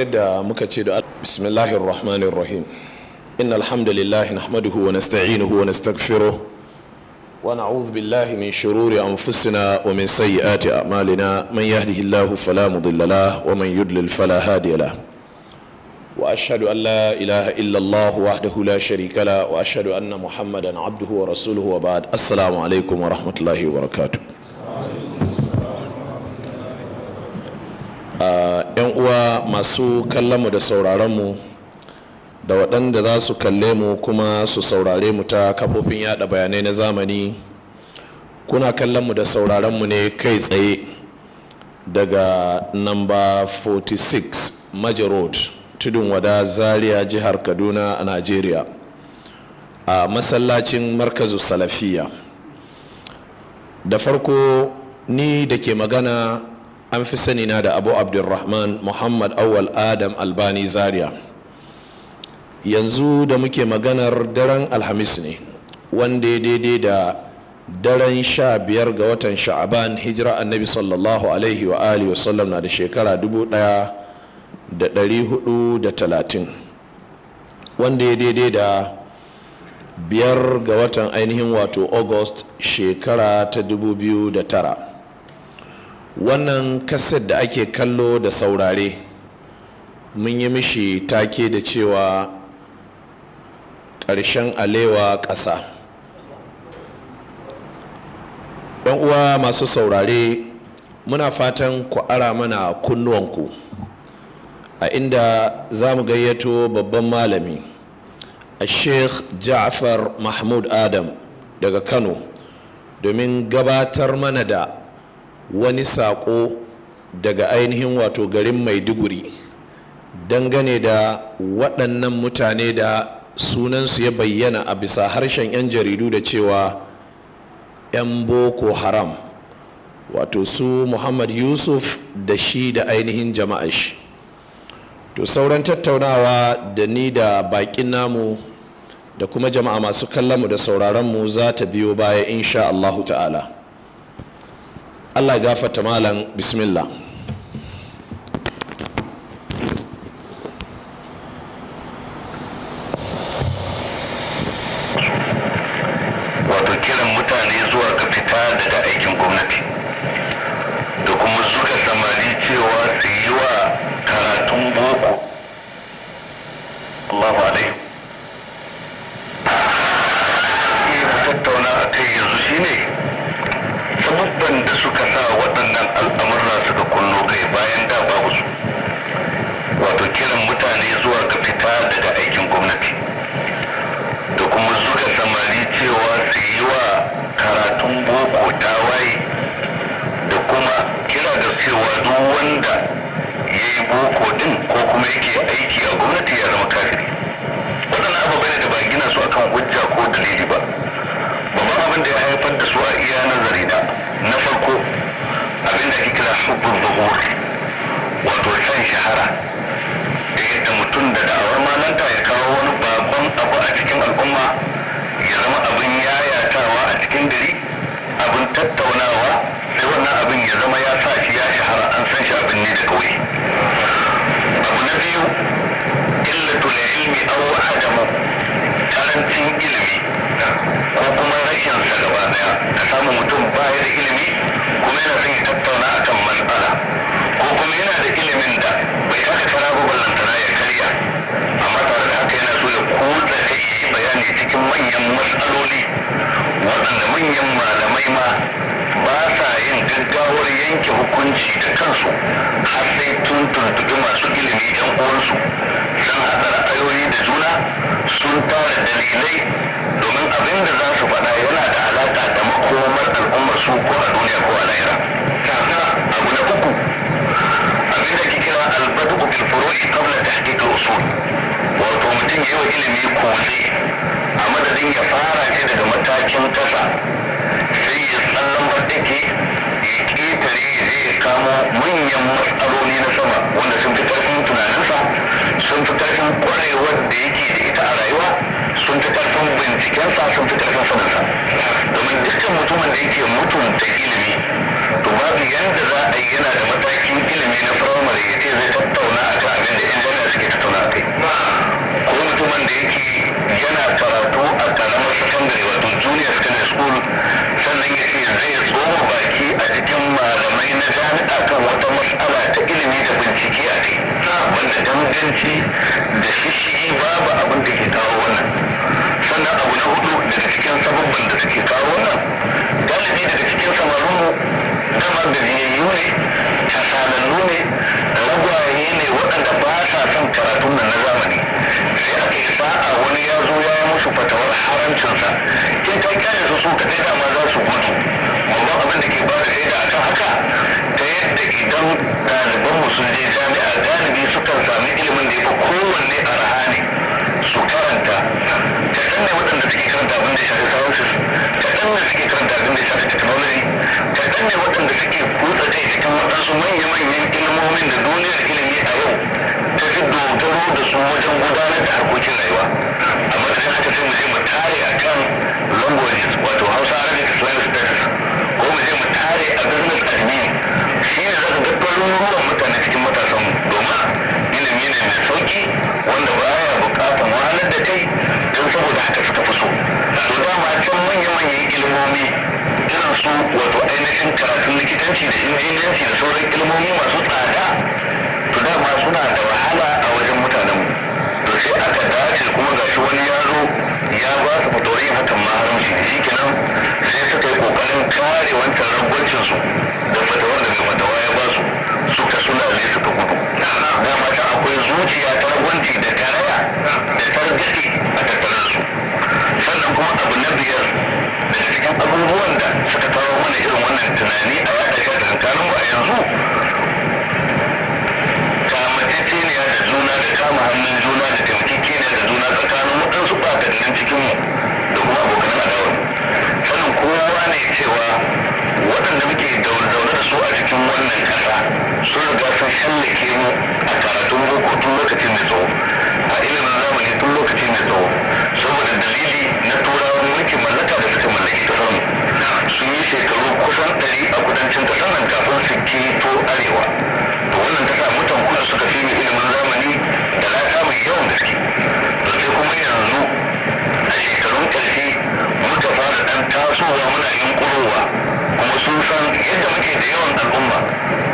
Da muka ce da bismillahir rahmanir rahim. Innal hamdalillah nahmaduhu wa nasta'inuhu wa nastaghfiruh wa na'udhu billahi min shururi anfusina wa min sayyiati a'malina. Man yahdihillahu fala mudilla lahu wa man yudlil fala hadiya lahu. Wa ashhadu an la ilaha illa Allah wahdahu la sharika lahu wa ashhadu anna Muhammadan abduhu wa rasuluhu wa ba'd. Assalamu alaikum wa rahmatullahi wa barakatuh. Yan uwa masu kallon mu da sauraron mu da waɗanda za su kalle mu kuma su saurare mu ta kafofin yada bayanai na zamani, kuna kallon mu da sauraron mu ne kai tsaye daga namba 46 Maja Road, Tudun Wada, Zaria, jihar Kaduna a Najeriya, a masallacin Markazu Salafiya. Da farko, ni da ke magana an fi sani na da Abu Abdulrahman Muhammad Awal Adam Albani Zaria. Yanzu da muke maganar daren Alhamis ne, wanda ya daidai da daren 15 ga watan Sha'aban, hijira Annabi sallallahu alaihi wa alihi wasallam na da shekara 1430, wanda ya daidai da 5 ga watan ainihin wato August, shekara ta 2009. Wannan kaset da ake kallo da saurare, mun yi mishi take da cewa ƙarshen alewa ƙasa. Ɗan uwa masu saurare, muna fatan ku ara mana kunnuwanku a inda za mu gayyato babban malami a Sheikh Ja'far Mahmud Adam daga Kano domin gabatar mana da wani saƙo daga ainihin wato garin Maiduguri dangane da waɗannan mutane da sunansu ya bayyana a bisa harshen 'yan jaridu da cewa 'yan Boko Haram, wato su Muhammad Yusuf da shi da ainihin jama'a shi. To, sauran tattaunawa da ni da baƙin namu da kuma jama'a masu kallon mu da sauraron mu za ta biyo baya, insha Allahu ta'ala. Allah gafarta malam, bismillah. Wato kiran mutane zuwa ga fita daga aikin gwamnati da kuma zuga samari cewa su yi wa karatun boko. Allahu alaihi mu tattauna a kai yanzu shine sabubban da suka sa waɗannan al'amurra suka kunno kai bayan da babu su. Wato kiran mutane zuwa ga fita daga aikin gwamnati da kuma zuga samari cewa su yi wa karatun boko tawaye da kuma kira da cewa duk wanda ya yi boko din ko kuma yake aiki a gwamnati ya zama kafiri. Waɗannan ababai ne da ba gina su akan hujja ko dalili ba. Babban abin da ya haifar da su a iya nazari na, na farko, abin da ake kira hubbun zuhur, wato san shahara, da yadda mutum da da'awar malanta ya kawo wani babban abu a cikin al'umma, ya zama abin yayatawa a cikin gari, abin tattaunawa, sai wannan abin ya zama ya sa shi ya shahara, an san shi abin ne da kauye. Abu na biyu, illatul ilmi aw adamu, karancin ilimi ko kuma rashin sa gaba daya. Ka samu mutum baya da ilimi kuma yana son ya tattauna akan matsala, ko kuma yana da ilimin da bai taka kara ba ballantana ya karya, amma tare da haka yana so ya kutsa kai ya yi bayani cikin manyan matsaloli waɗanda manyan malamai ma ba sa yin gaggawar yanke hukunci da kansu har sai tun tuntuɓi masu ilimi yan uwansu, sun haɗa ra'ayoyi da juna, sun tara dalilai, domin abin da za su faɗa yana da alaƙa da makomar al'ummar su ko a duniya ko a lahira. Abu na uku, abin da ake kira albadu bil furu'i qabla tahqiq al usul, wato mutum ya yi wa ilimi kutse, a madadin ya fara shi daga matakin kasa sai ya tsallan baɗake ya ƙetare zai kamo manyan matsaloli na sama wanda sun fi ƙarfin tunaninsa, sun fi ƙarfin ƙwarewar da yake da ita a rayuwa, sun fi ƙarfin bincikensa, sun fi ƙarfin saninsa. Domin dukkan mutumin da yake mutunta ilimi, to babu yanda za a yi yana da matakin ilimi na firamare ya ce zai tattauna akan abin da kadai dama za su gudu. Babban abin da ke ba da shaida akan haka, ta yadda idan ɗalibanmu sun je jami'a, galibi sukan sami ilimin da ya fi kowanne arha ne su karanta. Kaɗan ne waɗanda suke karanta abin da ya shafi sciences, kaɗan ne suke karanta abin da ya shafi technology, kaɗan ne waɗanda suke kutsa kai cikin waɗansu manya-manyan ilimomin da duniyar ilimi a yau ta fi dogaro da su wajen gudanar da harkokin rayuwa. Amma da haka sai mu je mu tare a kan languages, wato Hausa, Arabic, Islamic studies, ko mu je mu tare a business admin. Shi ne za ka ga ɗaruruwan mutane cikin matasanmu, domin ilimi ne mai sauki wanda baya bukatan wahalar da kai, don saboda haka suka fi so. To dama can manya-manyan ilimomi irin su wato ainihin karatun likitanci da injiniyanci da sauran ilimomi masu tsada, to dama suna da wahala a wajen mutanenmu. To sai aka dace kuma gashi wani yaro ya ba su fatawar yin hakan ma haramci ne. Shi kenan sai suka yi kokarin kare wancan ragwancin su da fatawar da mai fatawa ya ba su, suka sulale suka gudu. Dama can akwai zuciya ta ragwanci da karaya da targaɗe a tattare da su. Sannan kuma abu na biyar daga cikin abubuwan da suka kawo mana irin wannan tunani a yaɗa shi a tsakankaninmu a yanzu, kamanceceniya da juna da kama hannun juna da taimakekeniya da juna tsakanin waɗansu ɓatattun cikinmu da kuma abokan adawar. Sanin kowa ne cewa waɗanda muke zaune da su a cikin wannan ƙasa sun riga sun shallake mu a karatun boko tun lokaci mai tsawo, a ilimin zamani tun lokaci mai tsawo, saboda dalili na turawan mulkin mallaka da suka mallaki ƙasarmu. Sun yi shekaru kusan 100 a kudancin ƙasar nan kafin su keto arewa. To wannan ta sa mutan kudu suka fi mu ilimin zamani da lata mai yawan gaske. To sai kuma yanzu a shekarun ƙarshe muka fara ɗan tasowa muna yunƙurowa, kuma sun san yadda muke da yawan al'umma,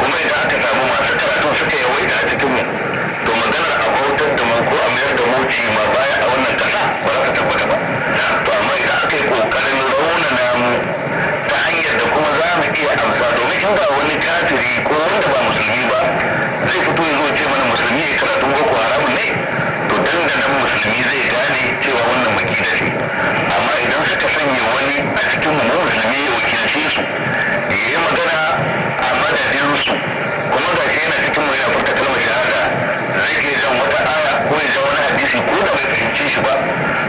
kuma idan aka samu masu karatun suka yawaita a cikinmu, to maganar a bautar da mu ko a mayar da mu ci ma baya a wannan ƙasa ba za ta tabbata ba. To amma idan aka yi ƙoƙarin raunana mu ta hanyar da kuma za mu iya amsa, domin in ba wani kafiri ko wanda ba musulmi ba zai fito ya zo ce mana musulmi ya karatun boko haramun ne, to dandanan musulmi zai gane cewa wannan makida ce. Amma idan suka sanya wani a cikin mu musulmi ya wakilce su, ya yi magana a madadin su, kuma ga shi yana cikin mu yana furta kalmar shahada, zai iya jan wata aya ko ya ja wani hadisi ko da bai fahimce shi ba,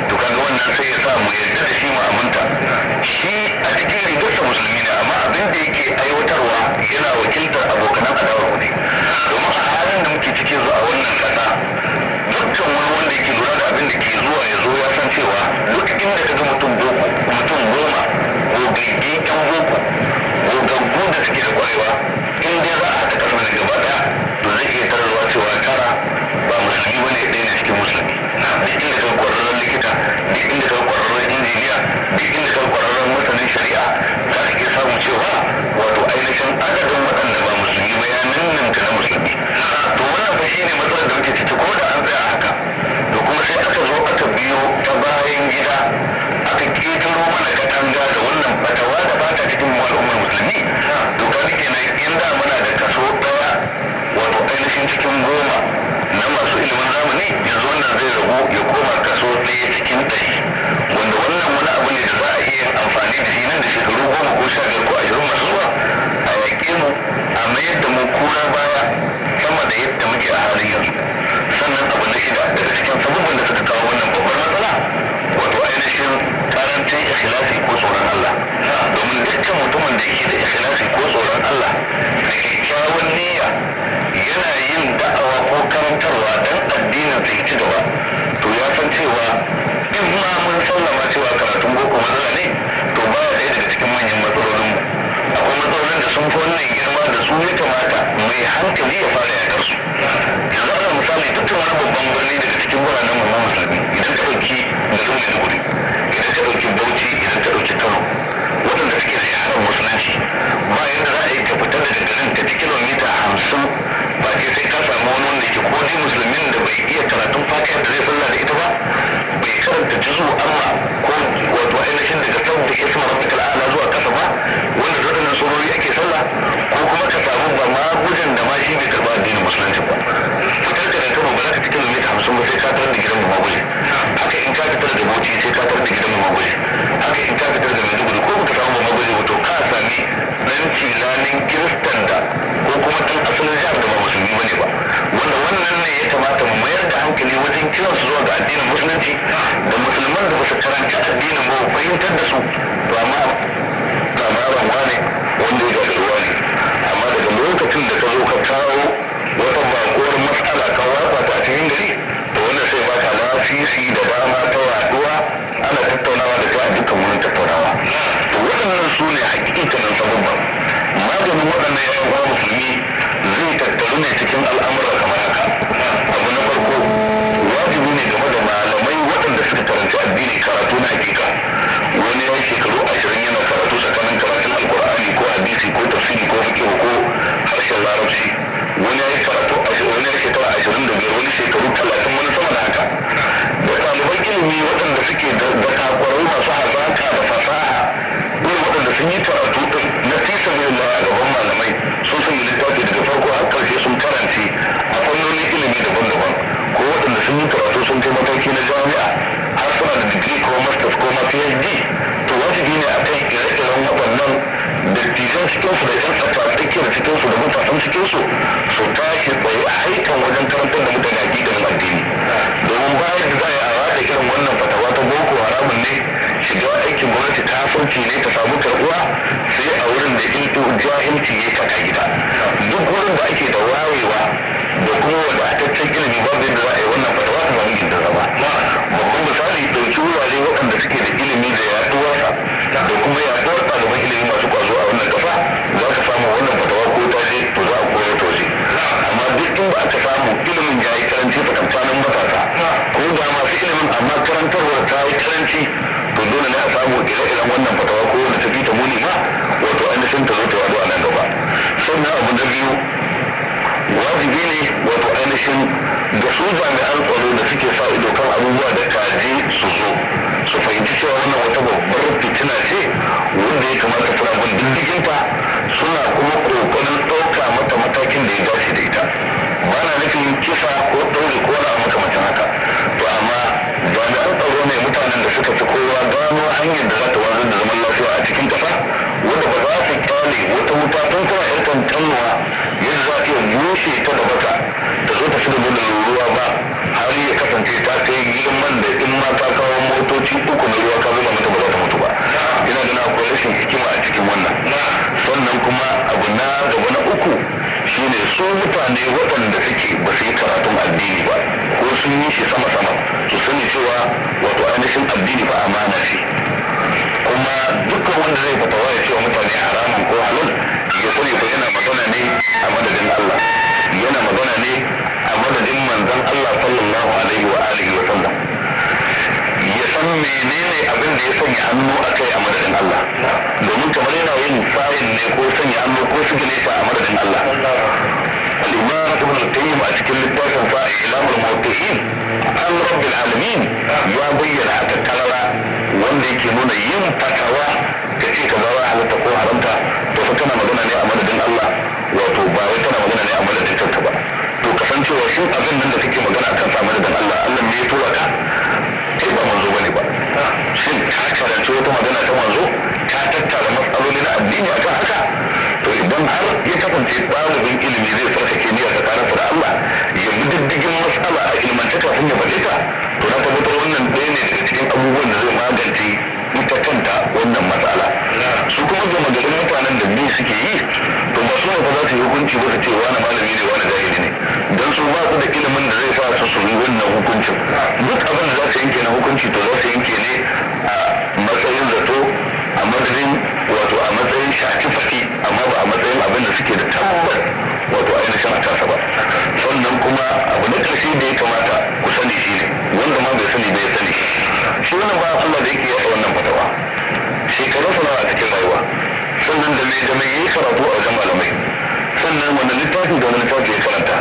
to kaga wannan sai ya sa mu yarda da shi mu aminta. Shi a cikin rigarsa musulmi ne, amma abin da yake aiwatarwa yana wakiltar abokanan adawar mu ne. Domin a halin da muke ciki yanzu a wannan kasa, dukkan wani wanda yake lura da abin da ke zuwa ya zo ya san cewa duk inda ka ga mutum boko, mutum 10 gogaggi yan boko gogaggu da suke da kwarewa, in dai za a haɗa kasar ne gaba ɗaya, to zai iya tararwa cewa tara ba musulmi ba ne, ɗaya ne cikin musulmi. Duk inda ka kwararren likita, duk inda ka kwararren injiniya, duk inda ka kwararren masanin shari'a, za ka iya samu cewa wato ainihin adadin waɗanda ba musulmi ba ya ninninka na musulmi. To wannan fa shine matsalar da muke ciki, ko da an tsaya haka. To kuma sai aka zo aka biyo ta bayan gida aka ƙetaro mana katanga da wannan fatawa da ba ta cikin mu al'ummar musulmi. To kaga kenan inda muna da kaso 1 wato ainihin cikin 10 na masu ilimin zamani, yanzu wannan zai ragu ya koma kaso 1 cikin 100, wanda wannan wani abu ne da za a iya yin amfani da shi nan da shekaru 10 ko 15 ko 20 masu zuwa a yaƙe mu, a mayar da mu kura baya sama da yadda muke a halin yanzu. Sannan abu na shida daga cikin sabubban da suka kawo wannan babbar matsala, wato ainihin karancin ikhlasi ko tsoron Allah. Domin dukkan mutumin da yake da ikhlasi ko tsoron Allah da kyakkyawan niyya, yana yin da'awa ko karantarwa don addinin sa ya ci gaba, to ya san cewa in ma mun sallama cewa karatun boko matsala ne, to baya ɗaya daga cikin manyan matsalolinmu. Akwai matsalolin da sun fi wannan girma da su ya kamata mai hankali ya fara yakar su. Yanzu ana misali, dukkan wani babban birni daga cikin biranen mu na musulmi, idan ka ɗauki garin Maiduguri, idan ka ɗauki Bauchi, idan ka ɗauki Kano, waɗanda suke da shaharar musulunci, ba yadda za a yi ka fita daga garin ka ci kilomita 50 ba ke sai ka samu wani wanda ke ko dai musulmin da bai iya karatun Fatiha da zai sallah da ita ba, bai karanta juzu amma ko wato ainihin daga sabbi isma rabbikal a'la zuwa kasa ba, wanda da waɗannan surori ake sallah, ko kuma ka samu ba ma gujan da ma shi bai karɓa addinin musulunci ba. addinin musulunci, da musulman da ba su karanci addinin ba fahimtar da su. To amma labarin wane wanda ya gagari wane, amma daga lokacin da ka zo ka kawo wata bakuwar matsala ka watsa ta a cikin gari, to wannan sai baka lasisi da dama ta yaduwa ana tattaunawa da kai a dukkan wurin tattaunawa. To waɗannan su ne hakikanin sababban. Maganin waɗannan 'yan uwa musulmi zai tattaru ne cikin al'amura kamar haka. Abu na farko, wajibi ne game da malamai waɗanda suka karanci addini karatu na hakika. Wani ya shekaru 20 yana karatu tsakanin karatun Alkur'ani ko hadisi ko tafsiri ko fiqh ko harshen Larabci. Wani ya yi karatu, wani ya shekara 25, wani shekaru 30, wani sama da haka. Da ɗaliban ilimi waɗanda suke da takwarau masu hazaka da fasaha, irin waɗanda sun yi karatu ɗin na fi sabilillah a gaban malamai, sun sanya littafi daga farko har ƙarshe sun karance a fannonin ilimi daban-daban, ko waɗanda sun yi karatu sun kai mataki na jami'a har suna da digiri ko masters ko ma PhD. To wajibi ne akan ire-iren waɗannan dattijan cikinsu da 'yan tsaka-tsakiyar cikinsu da matasan cikinsu su tashi tsaye a haikan wajen karantar da mutane hakikanin addini. Domin bayan da za a yi a rada irin wannan fatawa ta Boko haramun ne, shiga aikin gwamnati kafirci ne, ta samu karbuwa sai a wurin da jahilci ya kaka gida. Duk wurin da ake da wayewa da kuma wadataccen ilimi, babu yadda za a yi wannan fatawa ta samu gindin zama. Babban misali, ɗauki wurare waɗanda suke da ilimi da yaɗuwarsa da kuma yaɗuwar ɗaliban ilimi masu kwazo a wannan ƙasa, za ka samu wannan fatawa ko ta je to za a koyo ta waje. Amma duk inda aka samu ilimin ya yi karanci tsakankanin matasa, ko ga masu ilimin amma karantarwar ta yi karanci, to dole ne a samu ire-iren wannan fatawa ko wanda ta fi ta muni ma, wato ainihin ta zo ta yadu a nan gaba. Sannan abu na biyu, wajibi ne wato ainihin da su jami'an tsaro da suke sa ido kan abubuwa da kaji su zo su fahimci cewa wannan wata babbar fitina ce wanda ya kamata suna bin diddiginta, suna kuma kokarin ɗauka mata matakin da ya dace da ita. Ba na nufin kisa ko ɗaure ko wani abu makamancin haka. To amma jami'an tsaro ne mutanen da suka fi kowa gano hanyar da za ta wanzar da zaman lafiya a cikin ƙasa, wanda ba za su kyale wata wuta tun tana yar kankanuwa yadda za ta iya bushe ta da baka ta zo ta ci gaba da ruruwa ba, har ya kasance ta kai girman da in ma ta kawo motoci uku na ruwa ka zuba mata ba za ta mutu ba. Ina ganin akwai rashin hikima a cikin wannan. Sannan kuma abu na gaba na uku shine su mutane waɗanda suke ba su yi karatun addini ba ko sun yi shi sama-sama, su sani cewa wato ainihin addini ba amana ce. Kuma dukkan wanda zai fatawa ya ce wa mutane haramun ko halal, ya sani fa yana magana ne a madadin Allah, yana magana ne a madadin manzon Allah sallallahu alaihi wa alihi wa sallam. Ya san menene abin da ya sanya hannu a kai a madadin Allah, domin kamar yana yin sayin ne ko sanya hannu ko sigilesa a madadin Allah. Al-imam Ibn al-Qayyim a cikin littafin sa Ilamul Muwaqqi'in an Rabbil Alamin ya bayyana haka karara, wanda yake nuna yin fatawa ka ce ka zara halatta ko haramta, to fa kana magana ne a madadin Allah, wato ba wai kana magana ne a madadin kanka ba. To kasancewa shin abin nan da kake magana akan sa madadin Allah, Allah ne ya tura ka? Kai ba manzo bane ba. Shin ka karanci wata magana ta manzo? Ka tattara matsaloli na addini akan haka? To idan har ya kasance ɗalibin ilimi zai tsarkake niyya tsakaninsa da Allah, ya bi diddigin matsala a ilmance kafin ya faɗe ta, to na tabbatar wannan ɗaya ne daga cikin abubuwan da zai magance ita kanta wannan matsala. Su kuma gama garin mutanen da bi suke yi, to ba su ne ba za su yi hukunci ba su ce wani malami ne, wani jahili ne, don su ba su da ilimin da zai sa su su yi wannan hukuncin. Duk abin da za su yanke na hukunci, to za su yanke ne a matsayin zato, a madadin wato a matsayin shaci fati, amma ba a matsayin abin da suke da tabbas wato ainihin a kansa ba. Sannan kuma abu na ƙarshe da ya kamata ku sani shi ne, wanda ma bai sani bai sani, shi wannan ba Allah da yake yasa wannan fatawa, shekarun sa nawa a cikin rayuwa? Sannan da mai yayi karatu a wajen malamai? Sannan wani littafi da wani littafi ya karanta?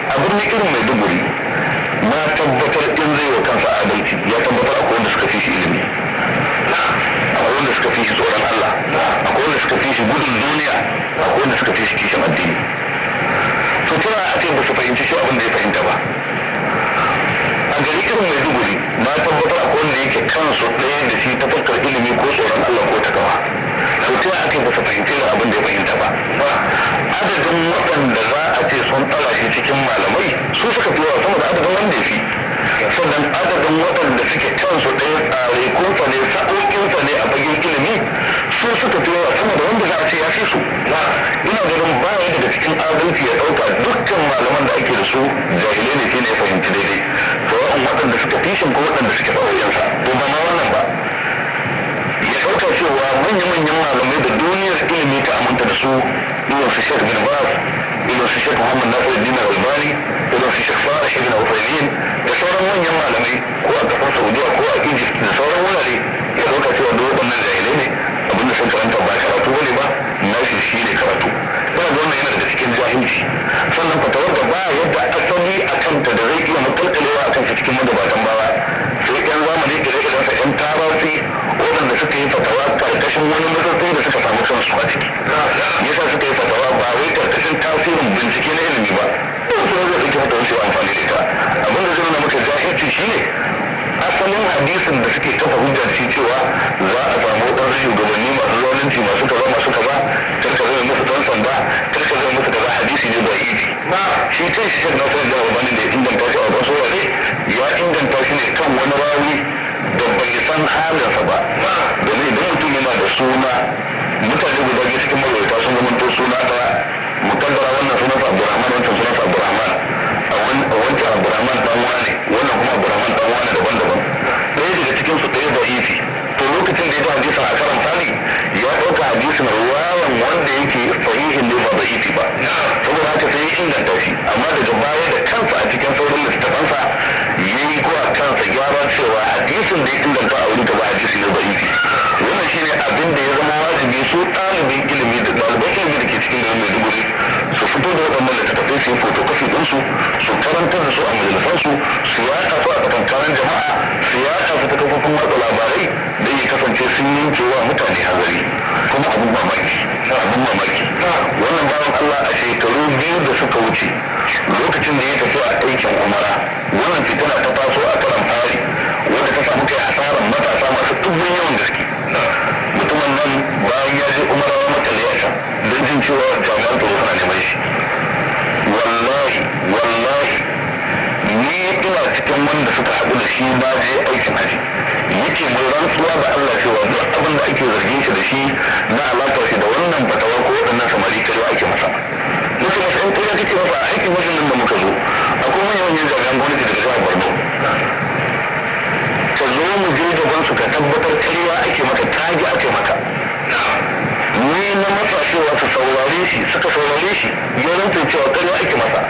A birni irin Maiduguri, na tabbatar in zai wa kansa adalci, ya tabbatar akwai wanda suka fi shi ilimi, akwai wanda suka fi shi tsoron Allah, akwai wanda suka fi shi gudun duniya, akwai wanda suka fi shi kishin addini. To tana a ce ba su fahimci shi abin da ya fahimta ba? A gari irin Maiduguri, na tabbatar akwai wanda yake kansu ɗaya da shi ta fuskar ilimi ko tsoron Allah ko takawa. To ta ake ba su fahimci irin abin da ya fahimta ba? Adadin waɗanda za a ce sun ɗara shi cikin malamai su suka fi yawa sama da adadin wanda ya fi. Sannan adadin suke kansu ɗaya tsare kunsa ne sa'o'insa ne a fagen ilimi su suka fi yawa sama da wanda za a ce ya fi su. Ina ganin ba ya daga cikin adalci ya ɗauka dukkan malaman da ake da su jahilai ne shi ne ya fahimci daidai, sawa'un waɗanda suka fi shi ko waɗanda suke sa'o'insa. To ba ma wannan ba, ya ɗauka cewa manya-manyan malamai da duniyar ilimi ta aminta da su irin su Sheikh bin Baz, irin su Sheikh Muhammad Nasiruddin Albani, irin su Sheikh Salih ibn Uthaymeen da sauran manyan malamai ko a kasar Saudiya ko a Egypt da sauran wurare, ya ɗauka cewa duk waɗannan jahilai ne, abinda sun karanta ba karatu bane ba, nashi shi ne karatu. Ina ga wannan yana daga cikin jahilci. Sannan fatawar da ba yadda asali a kanta da zai iya makalkalewa a kansa cikin magabatan baya, sai yan zamani ire-iren sa yan tarasi waɗanda suka yi fatawa karkashin wani matsatsi da suka samu kansu a ciki, yasa suka yi fatawa ba wai karkashin tasirin bincike na ilimi ba. Wasu zai ɗauki fatawar su amfani da ita. Abin da zai nuna maka jahilci shine asalin hadisin da suke kafa hujja da shi cewa za a samu waɗansu shugabanni masu zalunci, masu kaza, masu kaza, kar ka zama musu ɗan sanda, kar ka zama musu kaza, hadisi ne ba idi. Shi kai shi Shek Nasiru da Albani da ya inganta shi a wasu wurare, ya inganta shi ne kan wani rawi da bai san halinsa ba. Domin idan mutum yana da suna, mutane guda biyu cikin mazaita sun zama suna ɗaya, mukaddara wannan sunansa Abdurrahman, wancan sunansa Abdurrahman, a wancan Abdurrahman dan wane, wannan kuma Abdurrahman dan wane, daban-daban, ɗaya daga cikin su ɗaya da ifi. To lokacin da ya ji hadisin a karan fari, ya ɗauka hadisin ruwayan wanda yake sahihin ne ba da'ifi ba, saboda haka sai ya inganta shi. Amma daga baya da kansa a cikin sauran littattafansa ya yi ko a kansa gyara cewa hadisin da ya inganta a wuri gaba hadisi ne da'ifi. Wannan shine abin da ya zama wajibi su ɗalibin ilimi da ɗaliban ilimi da ke cikin garin Maiduguri su fito da waɗannan littattafai, su yi fotokofi ɗinsu, su karantar da su a majalisansu, su yaɗa su a tsakankanin jama'a, su yaɗa su ta kafofin watsa labarai, don ya kasance sun yanke wa mutane hanzari. Kuma abin mamaki, abin mamaki, wannan bawan Allah a shekaru 2 da suka wuce, lokacin da ya tafi a aikin umara, wannan fitina ta taso a karan fari wanda ta samu kai hasaran matasa masu ɗumbin yawan gaske. Mutumin nan bayan ya je umara ya makale a can don jin cewa jami'an tsaro suna neman shi. Wallahi, wallahi, ni ina cikin wanda suka haɗu da shi ba je aikin haji, yake mai rantsuwa da Allah cewa duk abin da ake zargin shi da shi na alaƙar shi da wannan fatawa ko waɗannan samari kare ake masa. Musu masa in kuma kake masa a aikin hajjin nan da muka zo, akwai manyan manyan jami'an gwamnati daga jihar Borno, ka zo mu je gaban su ka tabbatar karya ake maka, tage ake maka. Ni na matsa cewa su saurare shi, suka saurare shi, ya rantsa cewa karya ake masa.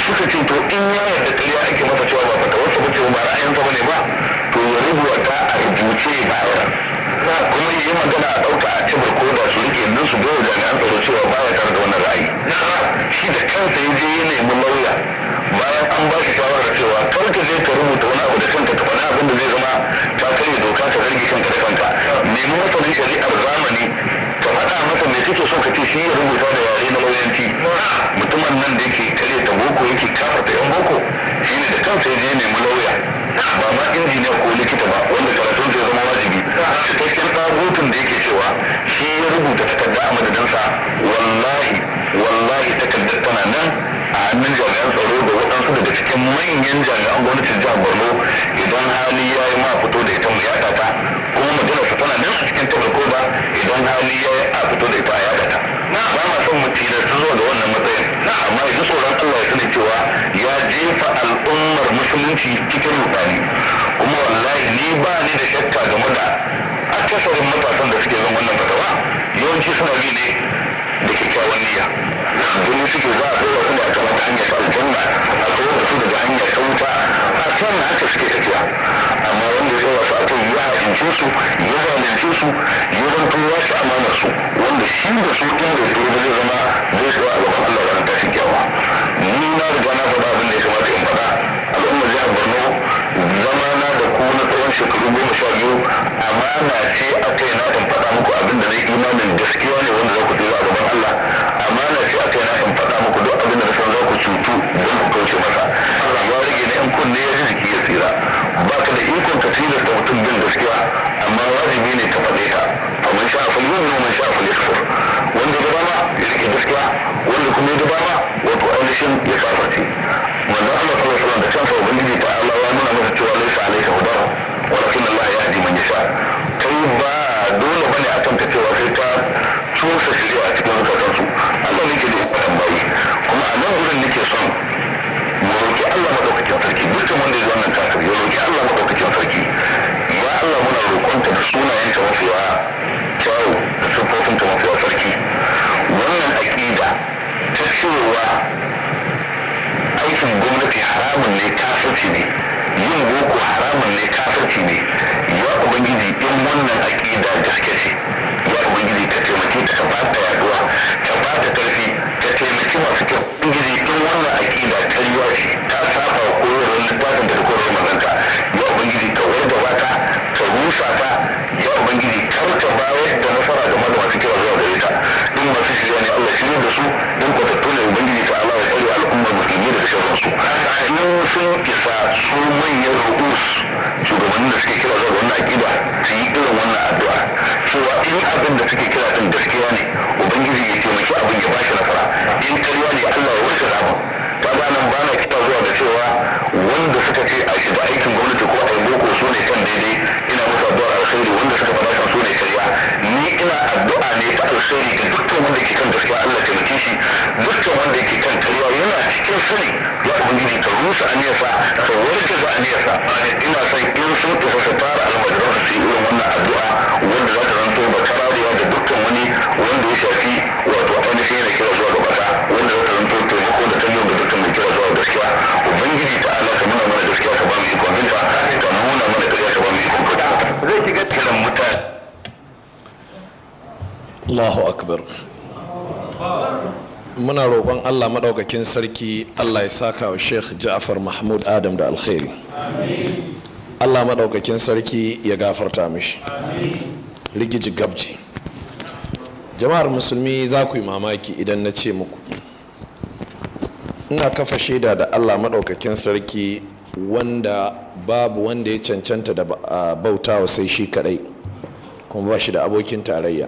Suka ce to in ya yarda karya ake masa, cewa ba fatawarsa ba ce, ba ra'ayinsa ba ne ba, to ya rubuta a rubuce bayar, kuma yi magana a ɗauka a ci ko da su rike don su bai wa jami'an tsaro cewa baya tare da wannan ra'ayi. Shi da kansa ya je ya nemi lauya bayan an ba shi shawarar cewa kar ka je ka rubuta wani abu da kanka, ka faɗa abin da zai zama ka karya doka, ka zargi kanka da kanka, nemi masanin shari'ar zamani, ka faɗa masa me kake so ka ce, shi ya rubuta da yare na lauyanci. Mutumin nan da yake karya ta boko, yake kafarta yan boko, shine da kansa ya je nemi lauya, ba ma injiniya ko likita ba wanda karatun zai zama wajibi, cikakken tsagutun da yake cewa shi ya rubuta takarda a madadinsa. Wallahi, wallahi, takardar tana nan a hannun jami'an tsaro da waɗansu daga cikin manyan jami'an gwamnatin jihar Borno. Idan hali ya yi ma fito da ita mu yaɗa ta, kuma maganarsa tana nan a cikin tabarko ba, idan hali ya yi a fito da ita a yaɗa ta. Ba ma son mu tilasta zuwa ga wannan matsayin, amma yanzu tsoron Allah ya sani cewa ya jefa al'ummar musulunci cikin rudani. Kuma wallahi ni ba ni da shakka game da akasarin matasan da suke zan wannan fatawa, yawanci suna bi ne da kyakkyawan niyya, domin suke za a ɗora su ne akan wata hanyar ta aljanna, a kawar da su daga hanyar ta wuta, a kan haka suke tafiya. Amma wanda ya ɗora su akan ya ha'ince su, ya zalunce su, ya zanto ya ci amanar su, wanda shi da su inda ya ba zai zama zai tsaye a gaban Allah ranar tashin kiyama. Ni na riga na faɗa abin da ya kamata in faɗa. Al'ummar jihar Borno, zama na da ku na tsawon shekaru 12 amana ce a kai na in faɗa muku abin da na yi imanin gaskiya ne wanda za ku tsira a gaban Allah. Amana ce a kai na in faɗa muku duk abin da na san za ku cutu don ku kauce masa. Ya rage na in kunne ya ji jiki ya tsira. Ba ka da ikon ka tilasta mutum bin gaskiya, amma wajibi ne ka faɗe ta. Faman sha'a falyu'min wa man sha'a falyakfur. Wanda ya dama ya rike gaskiya, wanda kuma ya dama wato ainihin ya kafarce. Manzon Allah sallallahu alaihi wasallam da kansa ubangiji ta Allah ya nuna masa cewa laysa alayka hudahu. Fata su manyan ru'us, shugabannin da suke kira zuwa wannan aƙida, su yi irin wannan addu'a cewa in abin da suke kira din gaskiya ne, Ubangiji ya taimaki abin ya bashi nasara, in karya ne, Allah ya warke abin. Kaga nan ba na kira zuwa da cewa wanda suka ce a shiga aikin gwamnati ko a yi boko su ne kan daidai, ina musu addu'ar alkhairi, wanda suka faɗa kan su ne karya. Ni ina addu'a ne ta alkhairi ga dukkan wanda ke kan gaskiya, Allah taimake shi. Dukkan wanda yake kan karya yana cikin sani, ya Ubangiji ka rusa aniyarsa, ka wargaza aniyarsa. Ina son in sun isa su tara almajiran su yi irin wannan addu'a wanda za ta zanto bakarariya da dukkan wani wanda ya shafi wato ainihin yana kira zuwa gabata, wanda za ta zanto taimako da tanyo ga dukkan mai kira zuwa gaskiya. Ubangiji ta Allah, ka nuna mana gaskiya ka ba mu ikon binta, ka nuna mana ƙarya ka ba mu ikon fita. Zai shiga kiran mutane. Allahu akbar. Muna roƙon Allah maɗaukakin sarki, Allah ya saka wa Sheikh Ja'far Mahmud Adam da alkhairi. Allah maɗaukakin sarki ya gafarta mishi. Rigiji gabji. Jama'ar musulmi, za ku yi mamaki idan na ce muku ina kafa shaida da Allah maɗaukakin sarki, wanda babu wanda ya cancanta da bautawa sai shi kaɗai, kuma ba shi da abokin tarayya,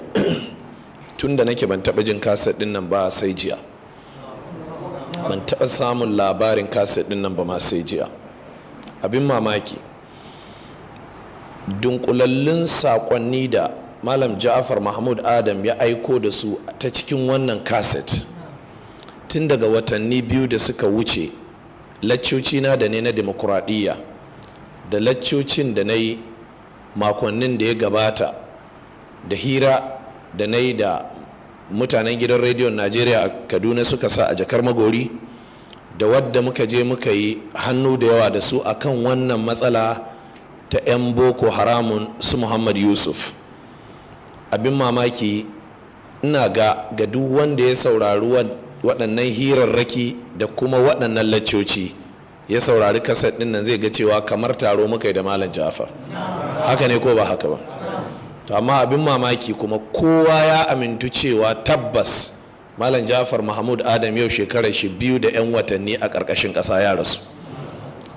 tun da nake ban taɓa jin kaset ɗin nan ba sai jiya. Ban taɓa samun labarin kaset ɗin nan ba ma sai jiya. Abin mamaki, dunkulallun saƙonni da Malam Ja'afar Mahmud Adam ya aiko da su ta cikin wannan kaset tun daga watanni 2 da suka wuce, laccoci na da ne na demokuraɗiyya da laccocin da na yi makonnin da ya gabata da hira da na yi da mutanen gidan rediyon Najeriya a Kaduna suka sa a Jakar Magori, da wadda muka je muka yi hannu da yawa da su akan wannan matsala ta 'yan Boko Haramun su Muhammad Yusuf. Abin mamaki, ina ga duk wanda ya saurari waɗannan hirarraki da kuma waɗannan laccoci, ya saurari kaset ɗin nan, zai ga cewa kamar taro muka yi da Malam Jafar. Haka ne ko ba haka ba? To amma abin mamaki kuma, kowa ya amintu cewa tabbas Malam Jafar Mahmud Adam yau shekarar shi 2 da 'yan watanni a ƙarƙashin ƙasa, ya rasu.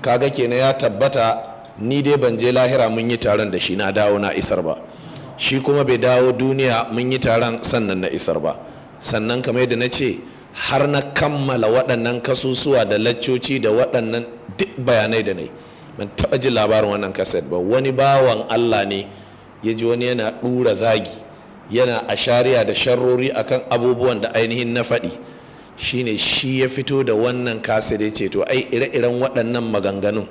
Kaga kenan ya tabbata, ni dai ban je lahira mun yi taron da shi na dawo na isar ba, shi kuma bai dawo duniya mun yi taron sannan na isar ba. Sannan kamar yadda na ce, har na kammala waɗannan kasusuwa da laccoci da waɗannan duk bayanai da na yi, ban taɓa jin labarin wannan kaset ba. Wani bawan Allah ne ya ji wani yana ɗura zagi, yana ashariya da sharrori akan abubuwan da ainihin na faɗi, shine shi ya fito da wannan kaset, ya ce to ai ire-iren waɗannan maganganun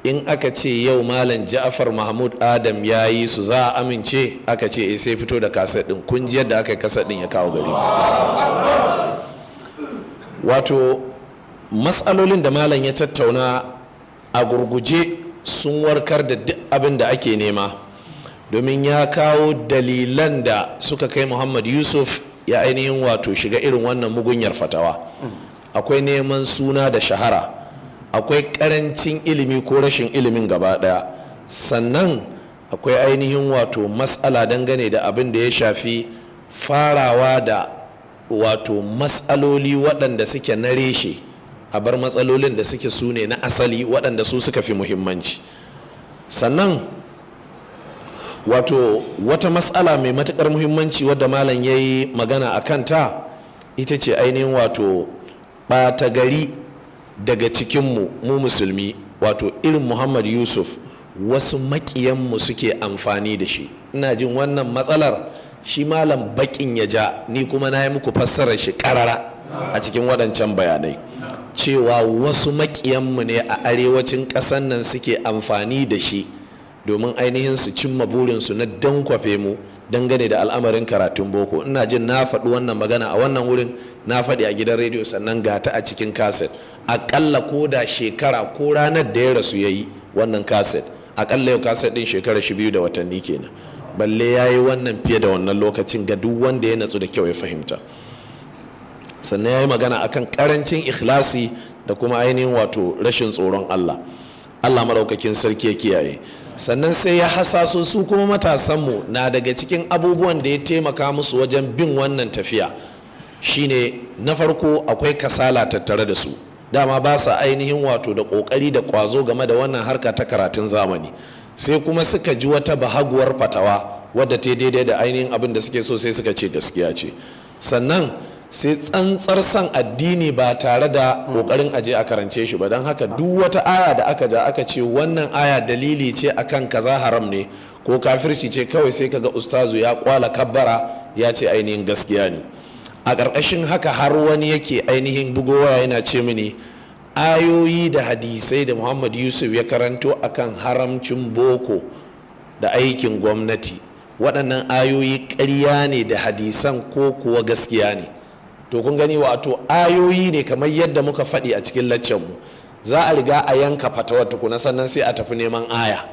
in aka ce yau Malam Ja'far Mahmud Adam ya yi su, za a amince? Aka ce sai fito da kaset ɗin. Kun ji yadda aka yi kaset ɗin ya kawo gari. Wato matsalolin da malam ya tattauna a gurguje sun warkar da duk abin da ake nema, domin ya kawo dalilan da suka kai Muhammad Yusuf ya ainihin wato shiga irin wannan mugunyar fatawa. Akwai neman suna da shahara, akwai karancin ilimi ko rashin ilimin gaba daya, sannan akwai ainihin wato matsala dangane da abin da ya shafi farawa da wato matsaloli waɗanda suke na reshe, a bar matsalolin da suke su ne na asali, waɗanda su suka fi muhimmanci. Sannan wato wata matsala mai matuƙar muhimmanci wadda malam ya yi magana a kanta ita ce ainihin wato ɓata gari daga cikinmu mu musulmi, wato irin Muhammad Yusuf, wasu maƙiyanmu suke amfani da shi. Ina jin wannan matsalar shi malam baƙin ya ja, ni kuma na yi muku fassarar shi ƙarara a cikin waɗancan bayanai, cewa wasu maƙiyanmu ne a arewacin ƙasar nan suke amfani da shi domin ainihin su cimma burinsu na dankwafe mu dangane da al'amarin karatun boko. Ina jin na faɗi wannan magana a wannan wurin, na faɗi a gidan rediyo, sannan gata a cikin kaset. Aƙalla ko da shekara ko ranar da ya rasu ya yi wannan kaset, aƙalla yau kaset ɗin shekara shi 2 da watanni kenan, balle ya yi wannan fiye da wannan lokacin, ga duk wanda ya natsu da kyau ya fahimta. Sannan ya yi magana akan karancin ikhlasi da kuma ainihin wato rashin tsoron Allah. Allah maɗaukakin sarki ya kiyaye. Sannan sai ya hasaso su kuma matasanmu na daga cikin abubuwan da ya taimaka musu wajen bin wannan tafiya shine, na farko, akwai kasala tattare da su. Dama ba sa ainihin wato da kokari da kwazo game da wannan harka ta karatun zamani. Sai kuma suka ji wata bahaguwar fatawa wadda ta daidai da ainihin abin da suke so, sai suka ce gaskiya ce. Sannan sai tsantsar son addini ba tare da kokarin aje a karance shi ba. Don haka duk wata aya da aka ja aka ce wannan aya dalili ce akan kaza haram ne ko kafirci ce, kawai sai kaga ustazu ya kwala kabbara ya ce ainihin gaskiya ne. A ƙarƙashin haka har wani yake ainihin bugowa yana ce mini ayoyi da hadisai da Muhammad Yusuf ya karanto akan haramcin boko da aikin gwamnati, waɗannan ayoyi ƙarya ne da hadisan ko kuwa gaskiya ne? To kun gani, wato ayoyi ne kamar yadda muka faɗi a cikin mu, za a riga a yanka fatawar tukuna, sannan sai a tafi neman aya.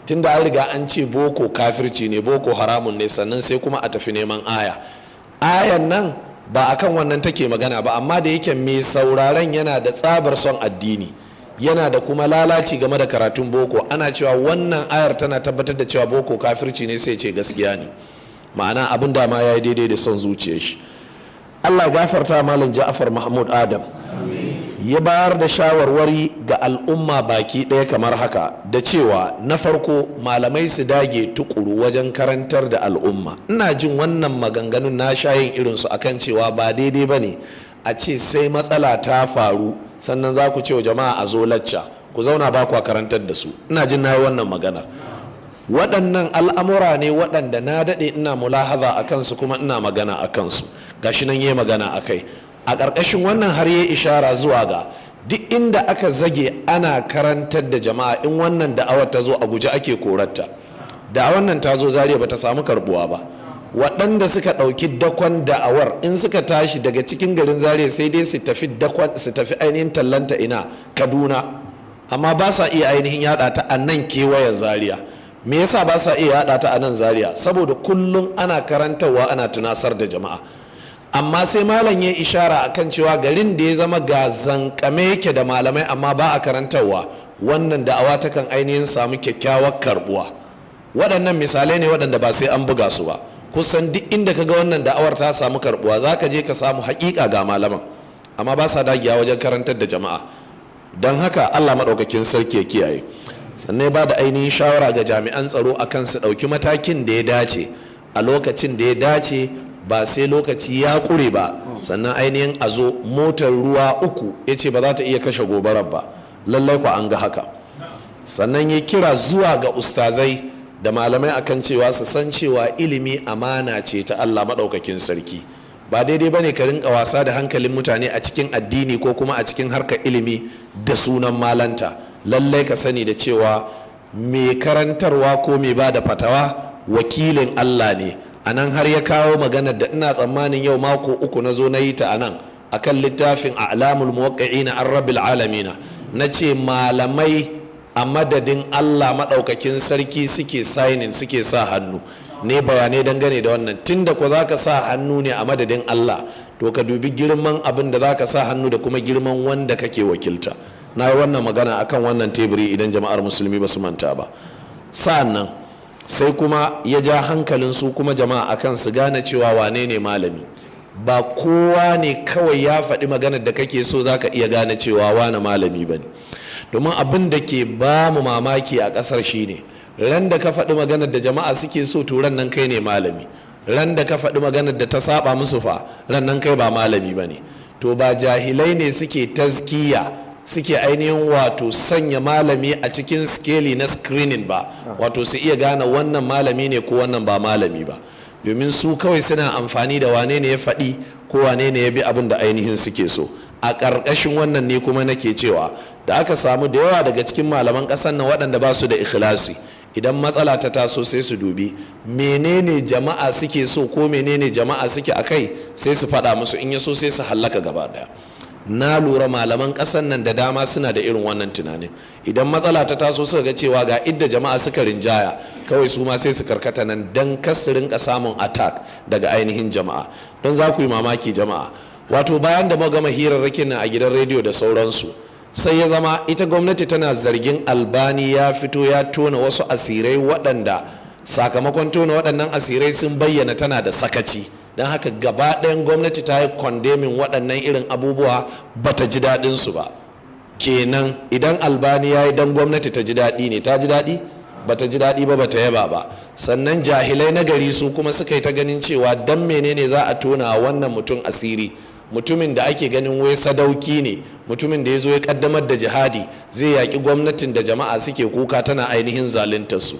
Tunda an riga an ce boko kafirci ne, boko haramun ne, sannan sai kuma a tafi neman aya. Ayan nan ba akan wannan take magana ba, amma da yake mai sauraren yana da tsabar son addini, yana da kuma lalaci game da karatun boko, ana cewa wannan ayar tana tabbatar da cewa boko kafirci ne, sai ce gaskiya ne. Ma'ana abin da ma ya yi daidai da son zuciyar shi. Allah gafarta Malam Ja'far Mahmud Adam. Ya bayar da shawarwari ga al'umma baki ɗaya kamar haka, da cewa na farko, malamai su dage tukuru wajen karantar da al'umma. Ina jin wannan maganganun na shayin irinsu akan cewa ba daidai ba ne a ce sai matsala ta faru sannan za ku ce wa jama'a a zo lacca, ku zauna ba kwa karantar da su. Ina jin na yi wannan maganar. Waɗannan al'amura ne waɗanda na daɗe ina mulahaza a kansu kuma ina magana a kansu. Gashi nan yi magana a kai. A ƙarƙashin wannan har yi ishara zuwa ga duk inda aka zage ana karantar da jama'a, in wannan da'awar ta zo, a guje ake korarta. Da'awar nan ta zo Zariya, ba ta samu karbuwa ba. Waɗanda suka ɗauki dakon da'awar, in suka tashi daga cikin garin Zariya, sai dai su tafi dakon, su tafi ainihin tallanta ina? Kaduna. Amma ba sa iya ainihin yada ta a nan kewayen Zaria. Me yasa ba sa iya yada ta a nan Zaria? Saboda kullum ana karantarwa, ana tunasar da jama'a. Amma sai malam ya ishara akan cewa garin da ya zama ga zankame yake da malamai amma ba a karantarwa, wannan da'awa takan ainihin samu kyakkyawar karbuwa. Waɗannan misalai ne waɗanda ba sai an buga su ba. Kusan duk inda ka ga wannan da'awar ta samu karbuwa, za ka je ka samu haƙiƙa ga malaman amma ba sa dagiya wajen karantar da jama'a. Don haka Allah maɗaukakin sarki ya kiyaye. Sannan ba da ainihin shawara ga jami'an tsaro akan su ɗauki matakin da ya dace a lokacin da ya dace, ba sai lokaci ya ƙure ba sannan ainihin a zo motar ruwa uku ya ce ba za ta iya kashe gobarar ba. Lallai ku an ga haka. Sannan ya kira zuwa ga ustazai da malamai akan cewa su san cewa ilimi amana ce ta Allah maɗaukakin sarki. Ba daidai ba ne ka rinka wasa da hankalin mutane a cikin addini ko kuma a cikin harkar ilimi da sunan malanta. Lallai ka sani da cewa mai karantarwa ko mai ba da fatawa wakilin Allah ne. A nan har ya kawo maganar da ina tsammanin yau mako 3 na zo na yi ta a nan akan littafin A'lamul Muwaqqi'ina an Rabbil Alamina. Na ce malamai a madadin Allah maɗaukakin sarki suke signing, suke sa hannu ne. Bayanai dangane da wannan, tunda ko zaka sa hannu ne a madadin Allah, to ka dubi girman abin da zaka sa hannu da kuma girman wanda kake wakilta. Na yi wannan magana akan wannan teburi idan jama'ar musulmi ba su manta ba. Sa'an nan sai kuma ya ja hankalin su kuma jama'a akan su gane cewa wane ne malami. Ba kowa ne kawai ya faɗi maganar da kake so zaka iya gane cewa wane malami ba ne. Domin abin da ke ba mu mamaki a ƙasar shine, ran da ka faɗi maganar da jama'a suke so, to ran nan kai ne malami. Ran da ka faɗi maganar da ta saba musu fa, ran nan kai ba malami ba ne. To ba jahilai ne suke tazkiya, suke ainihin wato sanya malami a cikin skeli na screening ba, wato su iya gane wannan malami ne ko wannan ba malami ba. Domin su kawai suna amfani da wane ne ya faɗi ko wane ne ya bi abin da ainihin suke so. A ƙarƙashin wannan ne kuma nake cewa da aka samu da yawa daga cikin malaman ƙasar nan waɗanda ba su da ikhlasi, idan matsala ta taso sai su dubi menene jama'a suke so ko menene jama'a suke a kai, sai su faɗa musu. In ya so sai su hallaka gaba ɗaya. Na lura malaman ƙasar nan da dama suna da irin wannan tunanin. Idan matsala ta taso, suka ga cewa ga idda jama'a suka rinjaya, kawai su ma sai su karkata nan don kar su rinka samun attack daga ainihin jama'a. Don za ku yi mamaki jama'a, wato bayan da gama hirarrakin nan a gidan rediyo da sauransu, sai ya zama ita gwamnati tana zargin Albani ya fito ya tona wasu asirai, waɗanda sakamakon tona waɗannan asirai sun bayyana tana da sakaci. Don haka gaba ɗayan gwamnati ta yi condemning waɗannan irin abubuwa, ba ta ji daɗinsu ba. Kenan idan Albani ya yi don gwamnati ta ji daɗi ne, ta ji daɗi? Ba ta ji daɗi ba, ba ta yaba ba. Sannan jahilai na gari su kuma suka yi ta ganin cewa dan menene za a tona wannan mutum asiri, mutumin da ake ganin wai sadauki ne, mutumin da ya zo ya kaddamar da jihadi, zai yaƙi gwamnatin da jama'a suke kuka tana ainihin zaluntar su.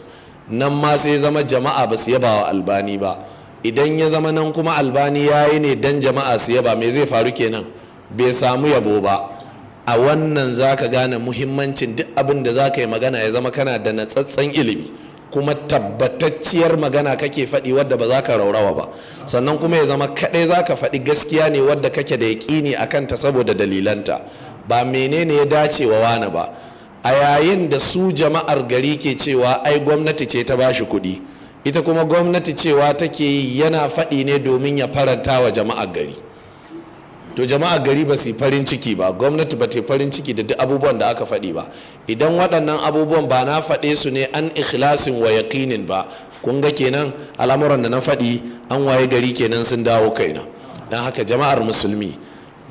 Nan ma sai zama jama'a ba su yaba wa Albani ba. Idan ya zama nan kuma Albani ya yi ne dan jama'a su yaba, me zai faru kenan? Bai samu yabo ba. A wannan za ka gane muhimmancin duk abin da za ka yi magana ya zama kana da natsatsen ilimi, kuma tabbatacciyar magana kake faɗi wadda ba za ka raurawa ba. Sannan kuma ya zama kaɗai za ka faɗi gaskiya ne wadda kake da yaƙini a kanta saboda dalilanta, ba menene ya dace wa wani ba. A yayin da su jama'ar gari ke cewa ai gwamnati ce ta bashi kuɗi, ita kuma gwamnati cewa take yi yana faɗi ne domin ya faranta wa jama'ar gari. To jama'ar gari ba su yi farin ciki ba, gwamnati ba ta yi farin ciki da duk abubuwan da aka faɗi ba. Idan waɗannan abubuwan ba na faɗe su ne an ikhlasin wa yaƙinin ba, kun ga kenan al'amuran da na faɗi an waye gari kenan sun dawo kaina. Don haka jama'ar musulmi,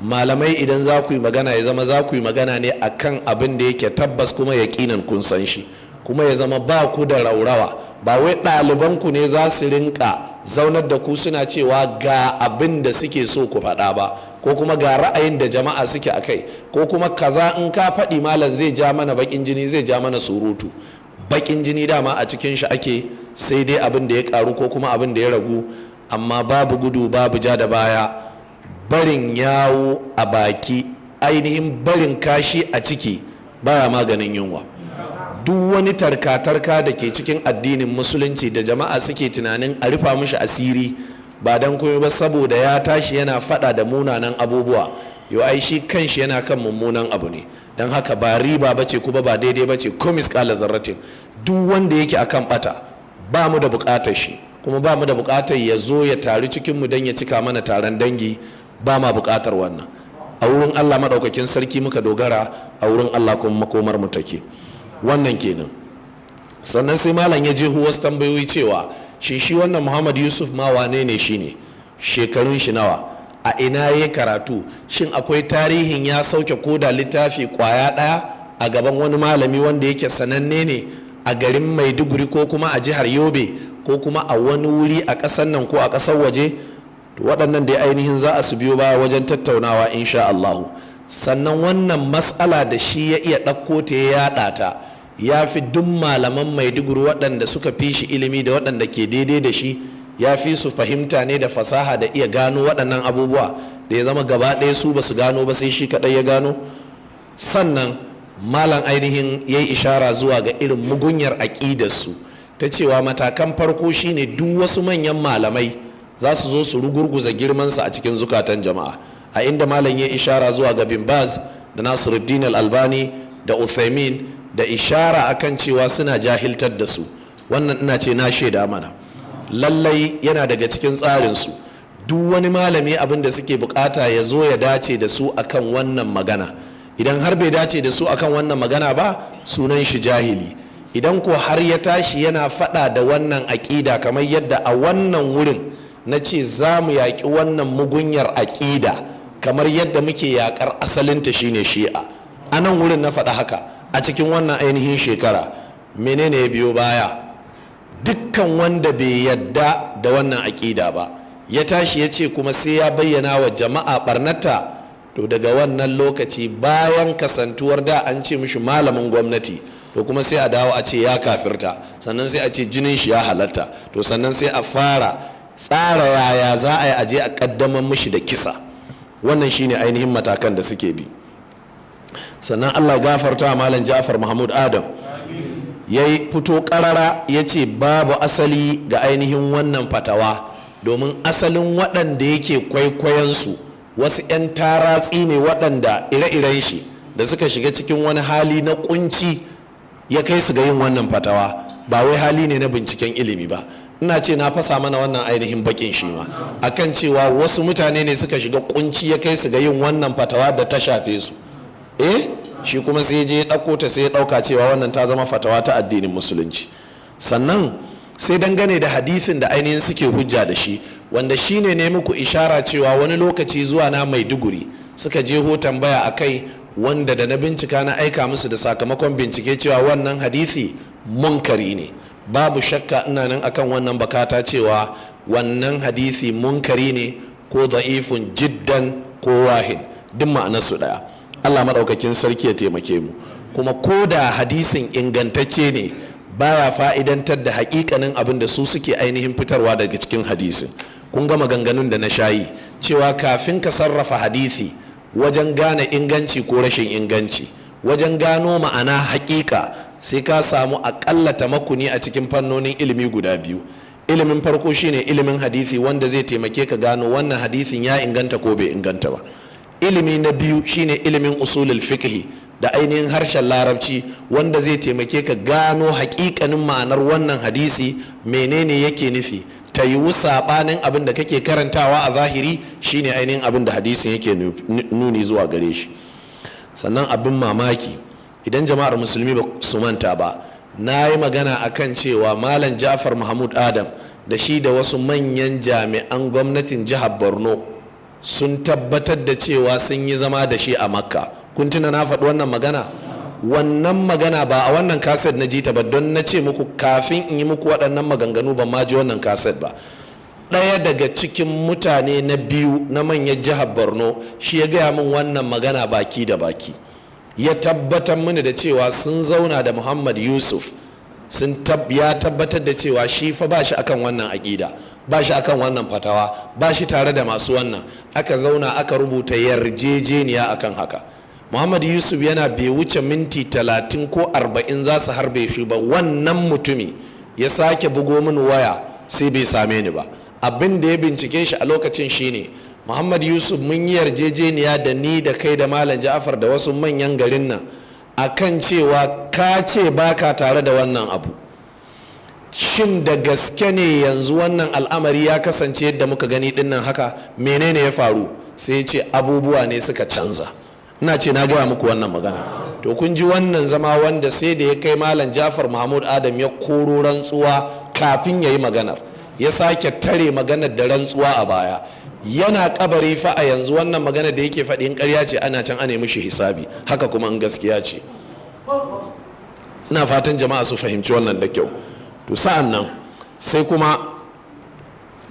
malamai, idan za ku yi magana, ya zama za ku yi magana ne akan abin da yake tabbas kuma yaƙinan kun san shi, kuma ya zama ba ku da raurawa. Ba wai ɗalibanku ne za su rinka zaunar da ku suna cewa ga abin da suke so ku faɗa ba, ko kuma ga ra'ayin da jama'a suke a kai, ko kuma kaza in ka faɗi malam zai ja mana baƙin jini, zai ja mana surutu. Baƙin jini dama a cikin shi ake, sai dai abin da ya ƙaru ko kuma abin da ya ragu, amma babu gudu babu ja da baya. Barin yawo a baki, ainihin barin kashi a ciki, baya maganin yunwa. Duk wani tarka-tarka da ke cikin addinin Musulunci da jama'a suke tunanin a rufa mishi asiri ba don komai ba saboda ya tashi yana fada da munanan abubuwa, yau ai shi kanshi yana kan mummunan abu ne. Don haka ba riba ba ce kuma ba daidai ba ce ko miskala zarratin. Duk wanda yake akan bata, ba mu da bukatar shi, kuma ba mu da bukatar ya zo ya taru cikinmu don ya cika mana taron dangi. Ba ma bukatar wannan. A wurin Allah maɗaukakin sarki muka dogara, a wurin Allah kuma makomar mu take. Wannan kenan. Sannan sai malam ya jeho wasu tambayoyi cewa shi wannan Muhammad Yusuf ma wane ne shi ne, shekarun shi nawa, a ina ya karatu, shin akwai tarihin ya sauke koda littafi kwaya ɗaya a gaban wani malami wanda yake sananne ne a garin Maiduguri ko kuma a jihar Yobe ko kuma a wani wuri a ƙasar nan ko a ƙasar waje? To waɗannan dai ainihin za a su biyo baya wajen tattaunawa insha Allahu. Sannan wannan matsala da shi ya iya ɗauko ta ya yaɗa ta, ya fi duk malaman Maiduguri waɗanda suka fi shi ilimi da waɗanda ke daidai da shi, ya fi su fahimta ne da fasaha da iya gano waɗannan abubuwa da ya zama gaba ɗaya su ba su gano ba, sai shi kaɗai ya gano. Sannan malam ainihin ya yi ishara zuwa ga irin mugunyar aƙidarsu ta cewa matakan farko shine duk wasu manyan malamai za su zo su rugurguza girmansa a cikin zukatan jama'a, a inda malam ya ishara zuwa ga Bin Baz da Nasiruddin Al-Albani da Uthaymin, da ishara akan cewa suna jahiltar da su. Wannan ina ce na shaida mana lallai yana daga cikin tsarinsu. Duk wani malami abin da suke bukata ya zo ya dace da su akan wannan magana. Idan har bai dace da su akan wannan magana ba, sunan shi jahili. Idan ko har ya tashi yana fada da wannan aƙida, kamar yadda a wannan wurin na ce za mu yaƙi wannan mugunyar aƙida kamar yadda muke yaƙar asalinta shine Shi'a, a nan wurin na faɗa haka a cikin wannan ainihin shekara, menene ya biyo baya? Dukkan wanda bai yadda da wannan aƙida ba, ya tashi ya ce kuma sai ya bayyana wa jama'a barnata, to daga wannan lokaci, bayan kasantuwar da an ce mishi malamin gwamnati, to kuma sai a dawo a ce ya kafirta, sannan sai a ce jinin shi ya halatta. To sannan sai a fara tsara yaya za a yi aje a kaddamar mishi da kisa. Wannan shine ainihin matakan da suke bi. Sannan Allah gafarta Malam Ja'far Mahmud Adam, ya fito karara ya ce babu asali ga ainihin wannan fatawa, domin asalin waɗanda yake kwaikwayonsu wasu 'yan taratsi ne waɗanda ire-iren shi da suka shiga cikin wani hali na kunci ya kai su ga yin wannan fatawa, ba wai hali ne na binciken ilimi ba. Ina ce na fasa mana wannan ainihin bakin shi ma akan cewa wasu mutane ne suka shiga kunci ya kai su ga yin wannan fatawa da ta shafe su. Shi kuma sai je ya ɗauko ta, sai ya ɗauka cewa wannan ta zama fatawa ta addinin Musulunci. Sannan sai dangane da hadisin da ainihin suke hujja da shi, Wanda shine ne muku ishara cewa wani lokaci zuwa na Maiduguri suka jeho tambaya a kai, wanda da na bincika na aika musu da sakamakon bincike cewa wannan hadisi munkari ne. Babu shakka ina nan akan wannan bakata cewa wannan hadisi munkari ne ko da'ifun jiddan ko wahin, duk ma'anarsu ɗaya. Allah maɗaukakin sarki ya taimake mu. Kuma ko da hadisin ingantacce ne, baya fa'idantar da haƙiƙanin abin da su suke ainihin fitarwa daga cikin hadisin. Kun ga maganganun da na shayi cewa kafin ka sarrafa hadisi wajen gane inganci ko rashin inganci, wajen gano ma'ana haƙiƙa, sai ka samu aƙalla tamakuni a cikin fannonin ilimi guda biyu. Ilimin farko shine ilimin hadisi, wanda zai taimake ka gano wannan hadisin ya inganta ko bai inganta ba. Ilimi na biyu shine ilimin usulul fiqh da ainihin harshen Larabci, wanda zai taimake ka gano haƙiƙanin ma'anar wannan hadisi, menene yake nufi. Ta yiwu saɓanin abin da kake karantawa a zahiri shine ainihin abin da hadisin yake nuni zuwa gare shi. Sannan abin mamaki, idan jama'ar musulmi ba su manta ba, na yi magana akan cewa Malam Ja'far Mahmud Adam da shi da wasu manyan jami'an gwamnatin jihar Borno sun tabbatar da cewa sun yi zama da shi a Makka. Kun tuna na faɗi wannan magana? Wannan magana ba a wannan kaset na jita ba, don na ce muku kafin in yi muku waɗannan maganganu ban ma ji wannan kaset ba. Ɗaya daga cikin mutane na biyu na manyan jihar Borno shi ya gaya min wannan magana baki da baki, ya tabbatar mini da cewa sun zauna da Muhammad Yusuf, sun ya tabbatar da cewa shi fa ba shi akan wannan aƙida, ba shi akan wannan fatawa, ba shi tare da masu wannan. Aka zauna aka rubuta yarjejeniya akan haka. Muhammad Yusuf yana bai wuce minti 30 ko 40 za su harbe shi ba, wannan mutumi ya sake bugo mini waya, sai bai same ni ba. Abin da ya bincike shi a lokacin shine, Muhammad Yusuf, mun yi yarjejeniya da ni da kai da Malam Ja'far da wasu manyan garin nan akan cewa ka ce baka tare da wannan abu. Shin da gaske ne yanzu wannan al'amari ya kasance yadda muka gani dinnan haka? Menene ya faru? Sai ya ce abubuwa ne suka canza. Ina ce na gaya muku wannan magana. To kun ji wannan zama wanda sai da ya kai Malam Ja'far Mahmud Adam ya koro rantsuwa kafin ya yi maganar, ya sake tare maganar da rantsuwa a baya. Yana kabari fa a yanzu wannan magana da yake faɗi in ƙarya ce ana can ana mishi hisabi, haka kuma in gaskiya ce. Ina fatan jama'a su fahimci wannan da kyau. To sa'an nan sai kuma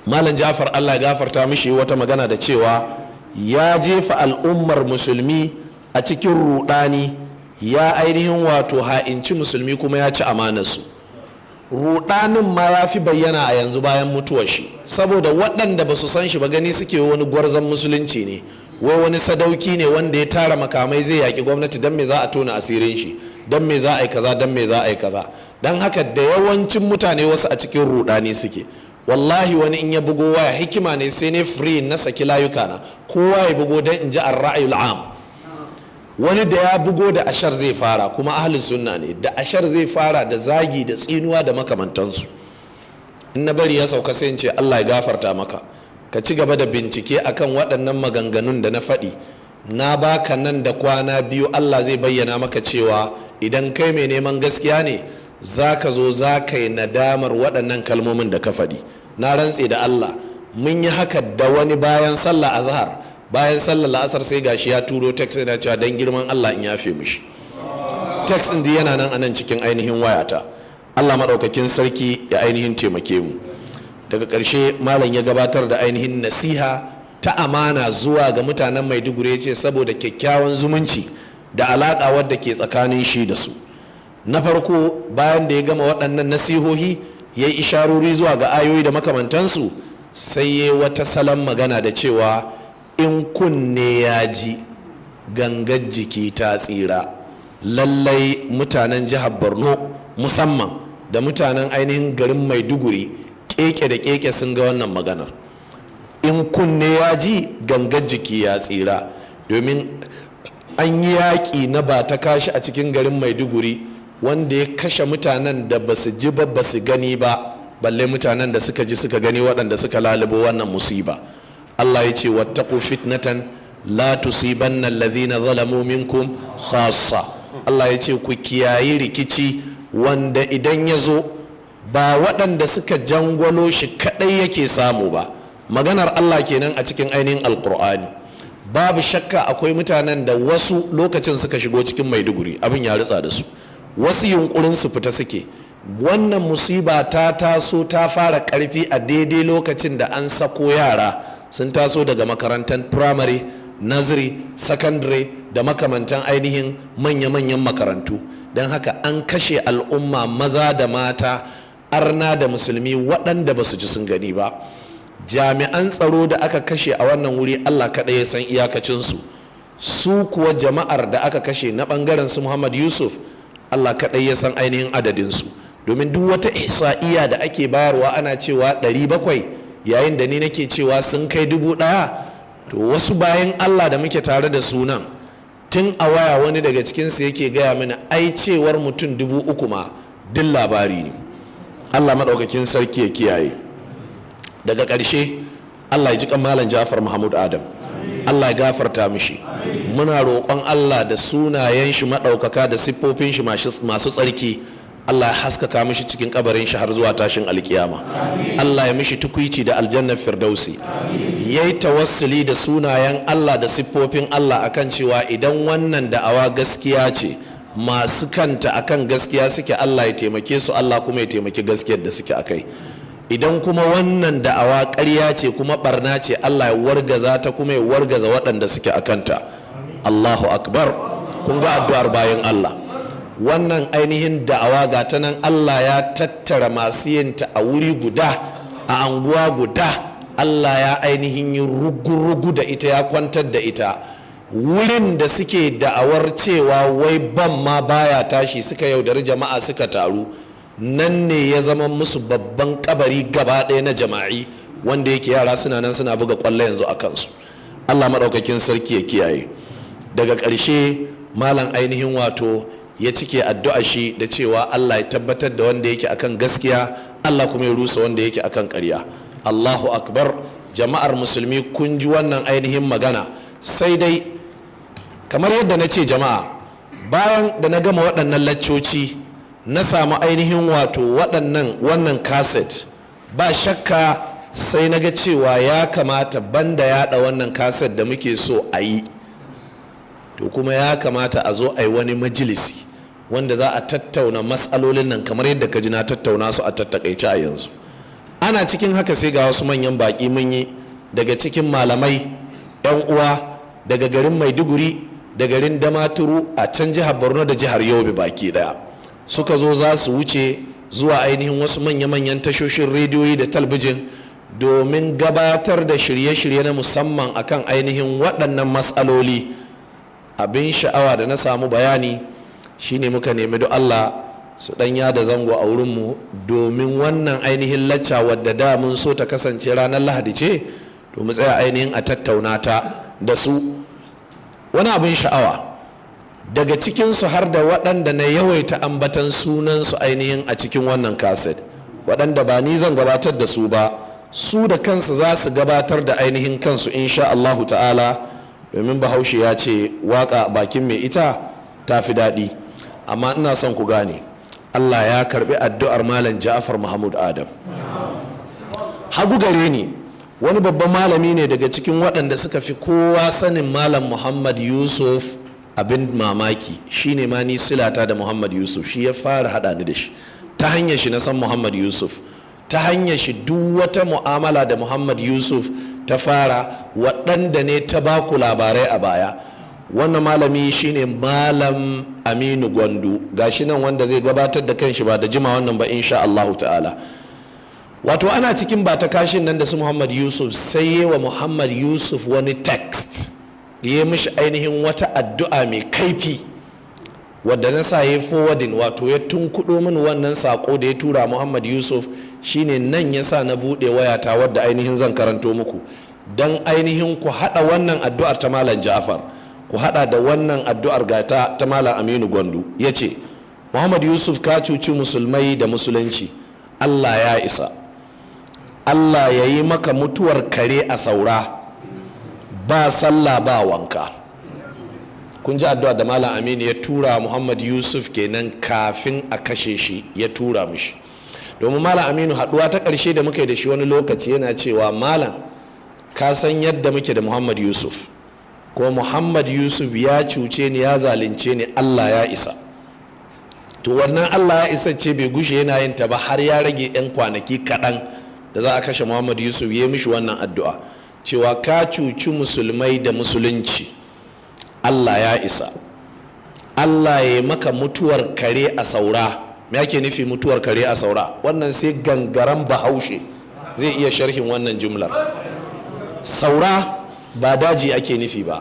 Malam Ja'far, Allah ya gafarta mishi, wata magana da cewa ya jefa al'ummar musulmi a cikin rudani, ya ainihin wato ha'inci musulmi kuma ya ci amanarsu. Rudanin ma ya fi bayyana a yanzu bayan mutuwar shi, saboda waɗanda ba su san shi ba gani suke wani gwarzon musulunci ne, wai wani sadauki ne wanda ya tara makamai zai yaƙi gwamnati. Don me za a tona asirin shi? Don me za a yi kaza? Don me za a yi kaza? Don haka da yawancin mutane wasu a cikin rudani suke. Wallahi wani in ya bugo waya, hikima ne sai ne free na saki layuka na, kowa ya bugo don in ji ar-ra'ayul am. Wani da ya bugo da ashar zai fara, kuma ahlus sunna ne, da ashar zai fara, da zagi da tsinuwa da makamantansu. In na bari ya sauka sai in ce Allah ya gafarta maka, ka ci gaba da bincike akan waɗannan maganganun da na faɗi. Na baka nan da kwana 2 Allah zai bayyana maka cewa idan kai mai neman gaskiya ne, za ka zo za ka yi nadamar waɗannan kalmomin da ka faɗi. Na rantse da Allah mun yi haka da wani bayan sallah azhar, bayan sallar la'asar sai gashi ya turo text yana cewa dan girman Allah in yafe mishi. Text din yana nan anan cikin ainihin wayata. Allah maɗaukakin sarki ya ainihin taimake mu. Daga ƙarshe malam ya gabatar da ainihin nasiha ta amana zuwa ga mutanen Maiduguri, ya ce saboda kyakkyawan zumunci da alaƙa wadda ke tsakanin shi da su. Na farko, bayan da ya gama waɗannan nasihohi, ya yi isharori zuwa ga ayoyi da makamantansu, sai ya wata salon magana da cewa in kunne ya ji, gangar jiki ta tsira. Lallai mutanen jihar Borno musamman da mutanen ainihin garin Maiduguri keke da keke sun ga wannan maganar. In kunne ya ji, gangar jiki ya tsira. Domin an yi yaƙi na ba ta kashi a cikin garin Maiduguri wanda ya kashe mutanen da ba su ji ba, ba su gani ba, balle mutanen da suka ji suka gani, waɗanda suka lalubo wannan musiba. Allah ya ce wattaqu fitnatan la tusibanna alladhina zalamu minkum khassa. Allah ya ce ku kiyayi rikici wanda idan ya zo ba waɗanda suka jangwalo shi kaɗai yake samu ba, Maganar Allah kenan a cikin ainihin Alkur'ani. Babu shakka akwai mutanen da wasu lokacin suka shigo cikin Maiduguri, abin ya ritsa da su, wasu yunkurin su fita suke. Wannan musiba ta taso ta fara karfi a daidai lokacin da an sako yara sun taso daga makarantar firamare, nursery, secondary da makamantan ainihin manya-manyan makarantu. Don haka an kashe al'umma, maza da mata, arna da musulmi, waɗanda ba su ji sun gani ba. Jami'an tsaro da aka kashe a wannan wuri, Allah kaɗai ya san iyakacinsu. Su kuwa jama'ar da aka kashe na ɓangaren su Muhammad Yusuf, Allah kaɗai ya san ainihin adadinsu, domin duk wata ihsa'iya da ake bayarwa ana cewa 700, yayin da ni nake cewa sun kai 1000. To wasu bayan Allah da muke tare da sunan tun a waya, wani daga cikinsu yake gaya mana ai cewar mutum 3000 ma duk labari ne. Allah maɗaukakin sarki ya kiyaye. Daga ƙarshe, Allah ya ji kan Malam Jafar Mahmud Adam, Allah ya gafarta mishi. Muna roƙon Allah da sunayen shi maɗaukaka da siffofin shi masu tsarki, Allah ya haskaka mishi cikin kabarin shi har zuwa tashin alkiyama. Allah ya mishi tukuici da aljannar firdausi. Yayi tawassuli da sunayen Allah da siffofin Allah akan cewa idan wannan da'awa gaskiya ce, masu kanta akan gaskiya suke, Allah ya taimake su, Allah kuma ya taimaki gaskiyar da suke akai. Idan kuma wannan da'awa ƙarya ce kuma barna ce, Allah ya wargaza ta kuma ya wargaza waɗanda suke akanta. Allahu akbar! Kun ga addu'ar bayan Allah. Wannan ainihin da'awa ga ta nan, Allah ya tattara masu yinta a wuri guda, a anguwa guda. Allah ya ainihin yi rugu-rugu da ita, ya kwantar da ita. Wurin da suke da'awar cewa wai ban ma baya tashi, suka yaudari jama'a suka taru, nan ne ya zama musu babban kabari gaba ɗaya na jama'i, wanda yake yara suna nan suna buga kwallo yanzu a kansu. Allah maɗaukakin sarki ya kiyaye. Daga ƙarshe, malam ainihin wato ya cike addu'a shi da cewa Allah ya tabbatar da wanda yake akan gaskiya, Allah kuma ya rusa wanda yake akan ƙarya. Allahu akbar! Jama'ar musulmi, kun ji wannan ainihin magana. Sai dai kamar yadda na ce jama'a, bayan da na gama waɗannan laccoci, na samu ainihin wato waɗannan wannan kaset, ba shakka sai na ga cewa ya kamata, banda yaɗa wannan kaset da muke so a yi, to kuma ya kamata a zo a yi wani majalisi wanda za a tattauna matsalolin nan kamar yadda ka ji na tattauna su a tattakaice a yanzu. Ana cikin haka sai ga wasu manyan baƙi mun yi daga cikin malamai 'yan uwa daga garin Maiduguri da garin Damaturu a can jihar Borno da jihar Yobe baki daya, suka zo za su wuce zuwa ainihin wasu manya-manyan tashoshin rediyoyi da talbijin domin gabatar da shirye-shirye na musamman akan ainihin waɗannan matsaloli. Abin sha'awa da na samu bayani shine muka nemi duk Allah su ɗan da zango a wurinmu, domin wannan ainihin lacca wadda da mun so ta kasance ranar Lahadi ce, to mu tsaya ainihin a tattauna ta da su. Wani abin sha'awa, daga cikinsu har da waɗanda na yawaita ambatan sunansu ainihin a cikin wannan kaset, waɗanda ba ni zan gabatar da su ba, su da kansu za su gabatar da ainihin kansu insha Allahu ta'ala, domin Bahaushe ya ce waka bakin mai ita ta fi daɗi. Amma ina son ku gane, Allah ya karbi addu'ar Malam Ja'far Mahmud Adam. Hagu gare ni, wani babban malami ne daga cikin waɗanda suka fi kowa sanin Malam Muhammad Yusuf. Abin mamaki shine ma ni silata da Muhammad Yusuf, shi ya fara haɗa ni da shi. Ta hanyar shi na san Muhammad Yusuf, ta hanyar shi duk wata mu'amala da Muhammad Yusuf ta fara, waɗanda ne ta baku labarai a baya. Wannan malami shine Malam Aminu Gwandu, gashi nan, wanda zai gabatar da kanshi ba da jima wannan ba insha Allahu ta'ala. Wato ana cikin ba ta kashin nan da su Muhammad Yusuf, sai yi wa Muhammad Yusuf wani text, ya mishi ainihin wata addu'a mai kaifi wadda na sa ya forwarding, wato ya tunkuɗo mini wannan sako da ya tura Muhammad Yusuf. Shine nan ya sa na buɗe wayata wadda ainihin zan karanto muku, don ainihin ku haɗa wannan addu'ar ta Malam Ja'far, ku haɗa da wannan addu'ar gata ta Malam Aminu Gwandu. Ya ce, "Muhammad Yusuf, ka cuci musulmai da musulunci, Allah ya isa. Allah ya yi maka mutuwar kare a saura, ba sallah ba wanka." Kun ji addu'a da Malam Aminu ya tura Muhammad Yusuf kenan kafin a kashe shi ya tura mishi. Domin Malam Aminu, haɗuwa ta ƙarshe da muka yi da shi wani lokaci, yana cewa, "Malam Ka san yadda muke da Muhammad Yusuf, ko Muhammad Yusuf ya cuce ni, ya zalunce ni, Allah ya isa. To wannan Allah ya isa ce bai gushe yana yin ta ba har ya rage 'yan kwanaki kaɗan da za a kashe Muhammad Yusuf, ya mishi wannan addu'a cewa ka cuci musulmai da musulunci, Allah ya isa, Allah ya maka mutuwar kare a saura. Me ake nufi mutuwar kare a saura? Wannan sai gangaren Bahaushe zai iya sharhin wannan jumlar. Saura ba daji ake nufi ba,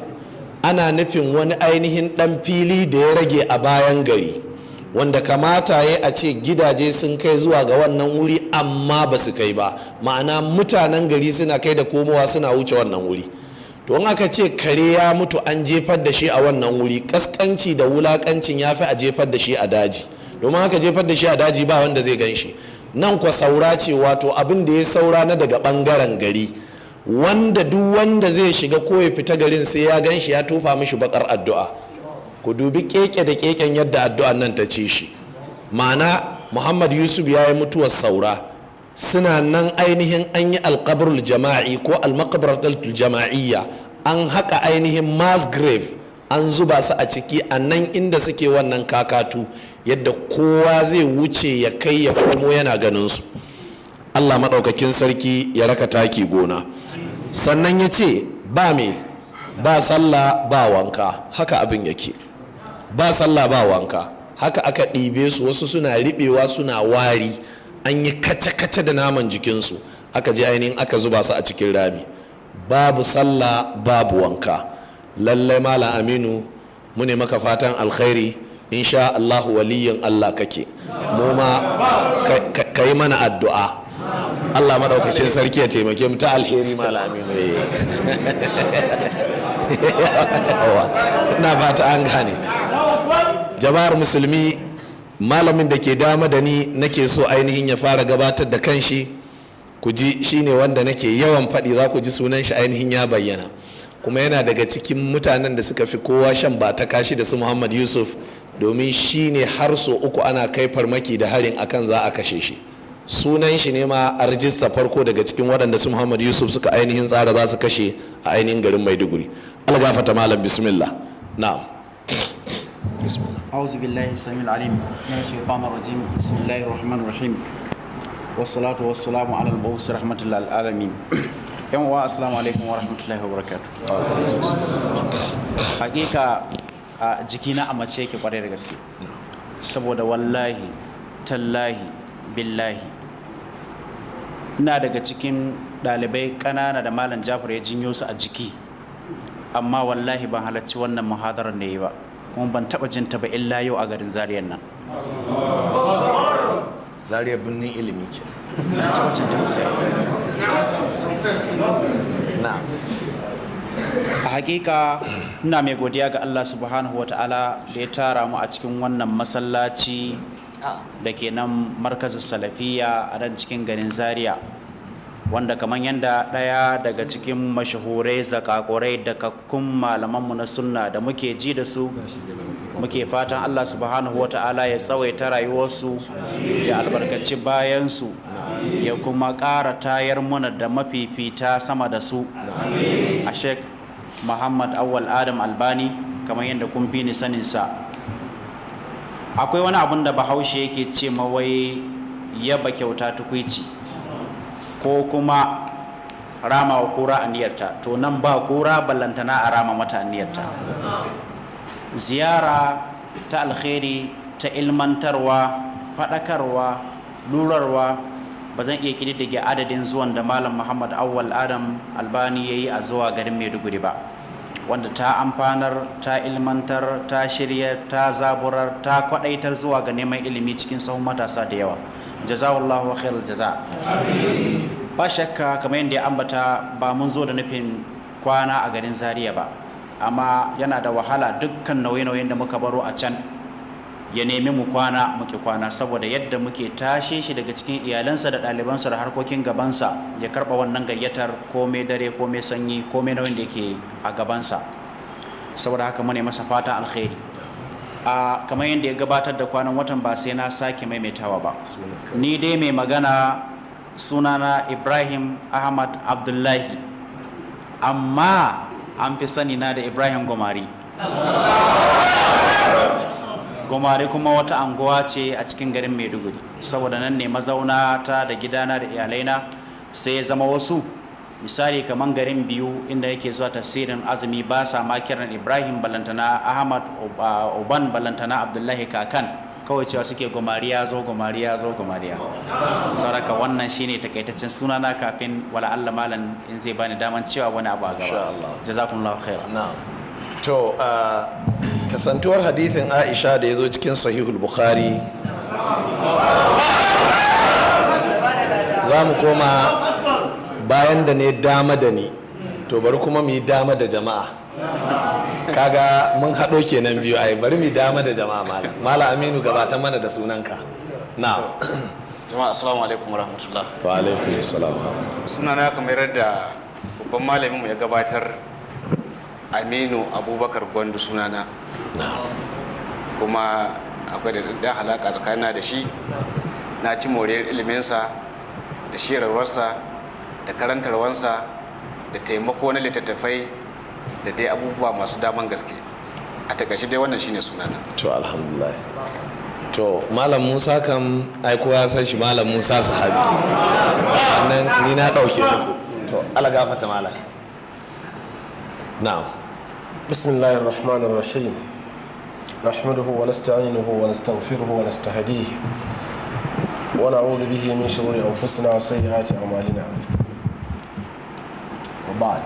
ana nufin wani ainihin dan fili da ya rage a bayan gari, wanda kamata ya a ce gidaje sun kai zuwa ga wannan wuri amma ba su kai ba, ma'ana mutanen gari suna kai da komowa suna wuce wannan wuri. To in aka ce kare ya mutu an jefar da shi a wannan wuri, kaskanci da wulakancin ya fi a jefar da shi a daji, domin aka jefar da shi a daji ba wanda zai gan shi. Nan kwa saura ce, wato abin da ya saura na daga bangaren gari, wanda duk wanda zai shiga ko ya fita garin sai ya gan shi ya tofa mishi bakar addu'a. Ku dubi keke da keken yadda addu'an nan ta ci shi. Ma'ana Muhammad Yusuf ya yi mutuwar saura. Suna nan ainihin an yi alkabrul jama'i ko almakabratul jama'iyya, an haƙa ainihin mass grave, an zuba su a ciki a nan inda suke wannan kakatu, yadda kowa zai wuce ya kai ya komo yana ganin su. Allah maɗaukakin sarki ya raka taki gona. Sannan ya ce ba me ba sallah ba wanka, haka abin yake, ba sallah ba wanka, haka aka ɗibe su, wasu suna riɓewa suna wari, an yi kace-kace da naman jikinsu, aka je ainihin aka zuba su a cikin rami, babu sallah babu wanka. Lallai Malam Aminu, mu ne maka fatan alkhairi, insha Allahu waliyin Allah kake, mu ma ka yi mana addu'a, Allah maɗaukakin sarki ya taimake mu ta alheri. Malam Aminu, ina fata an gane. Jama'ar musulmi, malamin da ke dama da ni nake so ainihin ya fara gabatar da kanshi ku ji, shine wanda nake yawan faɗi, za ku ji sunan shi ainihin ya bayyana, kuma yana daga cikin mutanen da suka fi kowa shan ba ta kashi da su Muhammad Yusuf, domin shine har so uku ana kai farmaki da harin akan za a kashe shi. Sunan shi ne ma a rijista farko daga cikin waɗanda su Muhammad Yusuf suka ainihin tsara za su kashe a ainihin garin Maiduguri. Algafata malam, bismillah. Na'am. أعوذ بالله السميع العليم من الشيطان الرجيم، بسم الله الرحمن الرحيم، والصلاة والسلام على المبعوث رحمة الله للعالمين. Yan uwa, assalamu alaikum wa rahmatullahi wa barakatuh. Hakika a jikina a mace yake kwarai da gaske, saboda wallahi tallahi billahi ina daga cikin ɗalibai ƙanana da Malam Jafar ya jinyo su a jiki, amma wallahi ban halarci wannan muhadarar ne ba, kuma ban taɓa jin ta ba illa yau a garin Zariyan nan. Zariya birnin ilimi ke. Ban taɓa jin ta ba sai. Na'am. A hakika ina mai godiya ga Allah subhanahu wa ta'ala da ya tara mu a cikin wannan masallaci da ke nan markazin salafiya a nan cikin garin Zaria, wanda kamar yadda ɗaya daga cikin mashahurai zakakurai da kakkun malamanmu na sunna da muke ji da su, muke fatan Allah subhanahu wa ta'ala ya tsawaita rayuwarsu, ya albarkaci bayansu, ya kuma ƙara tayar muna da mafifita sama da su, a Sheikh Muhammad Awwal Adam Albani, kamar yadda kun fi ni saninsa. Akwai wani abun da Bahaushe yake ce mawai yaba kyauta tukwici, ko kuma rama wa kura aniyarta. To nan ba kura ballantana a rama mata aniyarta. Ziyara ta alkhairi, ta ilmantarwa, faɗakarwa, lurarwa, ba zan iya ƙididdige adadin zuwan da Malam Muhammad Awwal Adam Albani ya yi a zuwa garin Maiduguri ba, wanda ta amfanar, ta ilmantar, ta shirya, ta zaburar, ta kwaɗaitar zuwa ga neman ilimi cikin sahun matasa da yawa. Jazawallahu khairul jaza. Ba shakka kamar yadda ya ambata, ba mun zo da nufin kwana a garin Zaria ba, amma yana da wahala dukkan nauye-nauyen da muka baro a can ya nemi mu kwana muke kwana, saboda yadda muke tashe shi daga cikin iyalansa da ɗalibansa da harkokin gabansa ya karɓa wannan gayyatar, komai dare komai sanyi komai nauyin da yake a gabansa. Saboda haka mu ne masa fatan alkhairi. A kamar yadda ya gabatar da kwanan watan, ba sai na sake maimaitawa ba. Ni dai mai magana sunana Ibrahim Ahmad Abdullahi. Amma an fi sani na da Ibrahim Gomari. Gomari kuma wata anguwa ce a cikin garin Maiduguri, saboda nan ne mazauna ta da gidana da iyalaina. Sai ya zama wasu misali kamar garin biyu inda yake zuwa tafsirin azumi ba sa ma kiran Ibrahim, balantana Ahmad Uban, balantana Abdullahi Kakan, kawai cewa suke Gomari ya zo, Gomari ya zo, Gomari ya zo. Saboda wannan shine takaitaccen sunana, kafin wala Allah malam in zai bani daman cewa wani abu a gaba. Jazakumullahu khair. Na'am. To kasantuwar hadisin Aisha da ya zo cikin Sahihul Bukhari, za mu koma bayan da ne dama da ni, to bari kuma mu yi dama da jama'a. Kaga mun haɗo kenan biyu, ai bari mu yi dama da jama'a. Malam, Malam Aminu, gabatar mana da sunanka. Na Jama'a, assalamu alaikum warahmatullah. Wa alaikum assalam. Sunana, kamar yadda babban malamin mu ya gabatar, Aminu Abubakar Gwandu sunana. Kuma akwai da ɗan halaka tsakanina da shi. Na ci moriyar iliminsa da shirarwarsa da karantarwansa da taimako na littattafai da dai abubuwa masu daman gaske. A takaice dai wannan shine sunana. To, alhamdulillah. To, Malam Musa kam ai kowa ya san shi, Malam Musa Sahabi. Wannan ni na ɗauke muku. To, ala gafata malam. Na'am. بسم الله الرحمن الرحيم. نحمده ونستعينه ونستغفره ونستهديه ونعوذ به من شرور أنفسنا وسيئات أعمالنا، وبعد،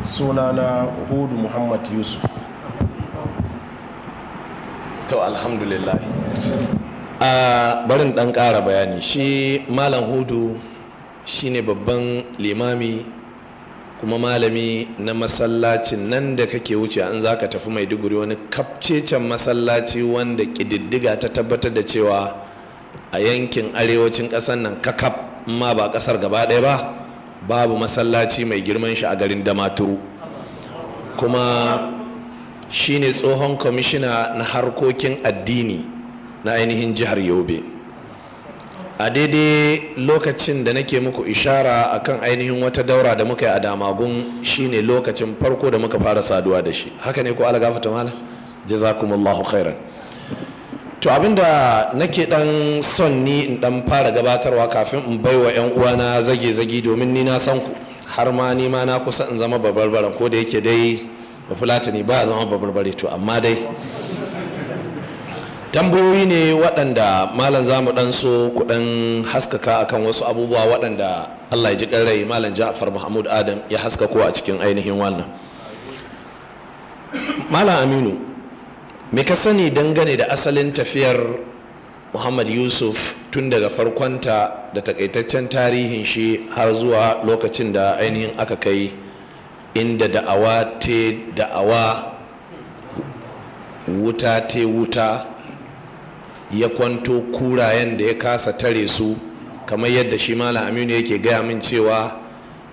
sunana Hudu Muhammad Yusuf. To, alhamdulillah. A barin dan ƙara bayani, shi Malam Hudu shine babban limami kuma malami na masallacin nan da kake wuce an za ka tafi Maiduguri, wani kafcecen masallaci wanda ƙididdiga ta tabbatar da cewa a yankin arewacin ƙasar nan kakaf, ma ba ƙasar gaba ɗaya ba, babu masallaci mai girman shi a garin Damaturu. Kuma shine tsohon kwamishina na harkokin addini na ainihin jihar Yobe. A daidai lokacin da nake muku ishara akan ainihin wata daura da muka yi a Damagun, shine lokacin farko da muka fara saduwa da shi. Haka ne ko, ala gafata mala? Jazakumullahu khairan. To, abinda nake dan son ni in dan fara gabatarwa kafin in baiwa yan uwana zage-zage, domin ni na san ku, har ma ni ma na kusa in zama babarbaren, ko da yake dai Bafulatani ba zama babarbare. To, amma dai tambayoyi ne waɗanda malam za mu ɗan so ku ɗan haskaka akan wasu abubuwa waɗanda Allah ya ji rai Malam Ja'far Mahmud Adam ya haskako a cikin ainihin wannan. Malam Aminu, me ka sani dangane da asalin tafiyar Muhammad Yusuf tun daga farkonta da takaitaccen tarihin shi har zuwa lokacin da ainihin aka kai inda da'awa te da'awa, wuta te wuta, ya kwanto kurayen da ya kasa tare su, kamar yadda shi Malam Aminu yake gaya min cewa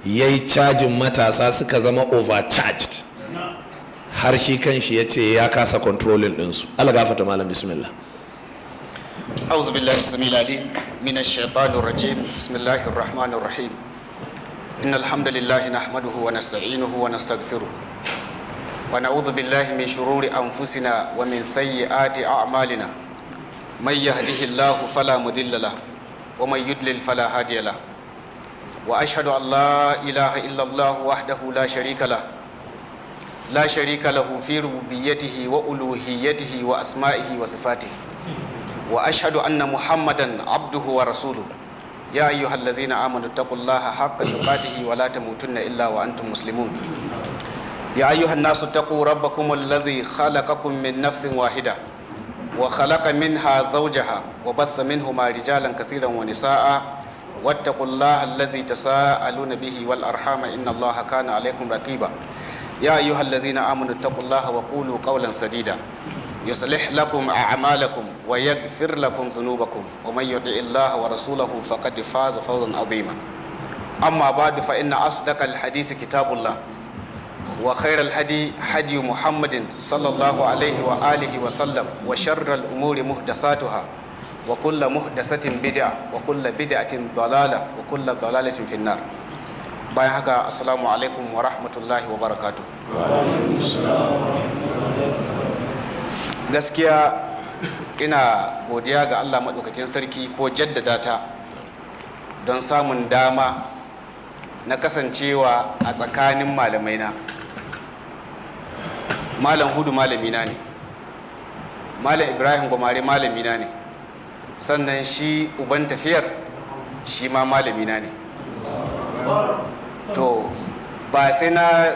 ya yi cajin matasa suka zama overcharged, har shi kan shi ya ce ya kasa controlling ɗinsu? Ala gafata malam, bismillah. أعوذ بالله السميع العليم من الشيطان الرجيم. بسم الله الرحمن الرحيم. إن الحمد لله نحمده ونستعينه ونستغفره ونعوذ بالله من شرور أنفسنا ومن سيئات أعمالنا. من يهده الله فلا مضل له ومن يضلل فلا هادي له، وأشهد أن لا إله إلا الله وحده لا شريك له، لا شريك له في ربوبيته وألوهيته وأسمائه وصفاته، وأشهد أن محمدا عبده ورسوله. يا أيها الذين آمنوا اتقوا الله حق تقاته ولا تموتن إلا وأنتم مسلمون. يا أيها الناس اتقوا ربكم الذي خلقكم من نفس واحدة وخلق منها زوجها وبث منهما رجالا كثيرا ونساء، واتقوا الله الذي تساءلون به والأرحام إن الله كان عليكم رقيبا. يا أيها الذين آمنوا اتقوا الله وقولوا قولا سديدا يصلح لكم أعمالكم ويغفر لكم ذنوبكم، ومن يطع الله ورسوله فقد فاز فوزا عظيما. أما بعد، فإن أصدق الحديث كتاب الله، وخير الهدي هدي محمد صلى الله عليه وآله وسلم، وشر الأمور محدثاتها، وكل محدثة بدعة، وكل بدعة ضلالة، وكل ضلالة في النار. Bayan haka, assalamu alaikum wa rahmatullahi wa barakatu. Gaskiya ina godiya ga Allah maɗaukakin sarki ko jaddada ta don samun dama na kasancewa a tsakanin malamaina. Malam Hudu malamina ne, Malam Ibrahim Gwamare malamina ne, sannan shi uban tafiyar shi ma malamina ne. To ba sai na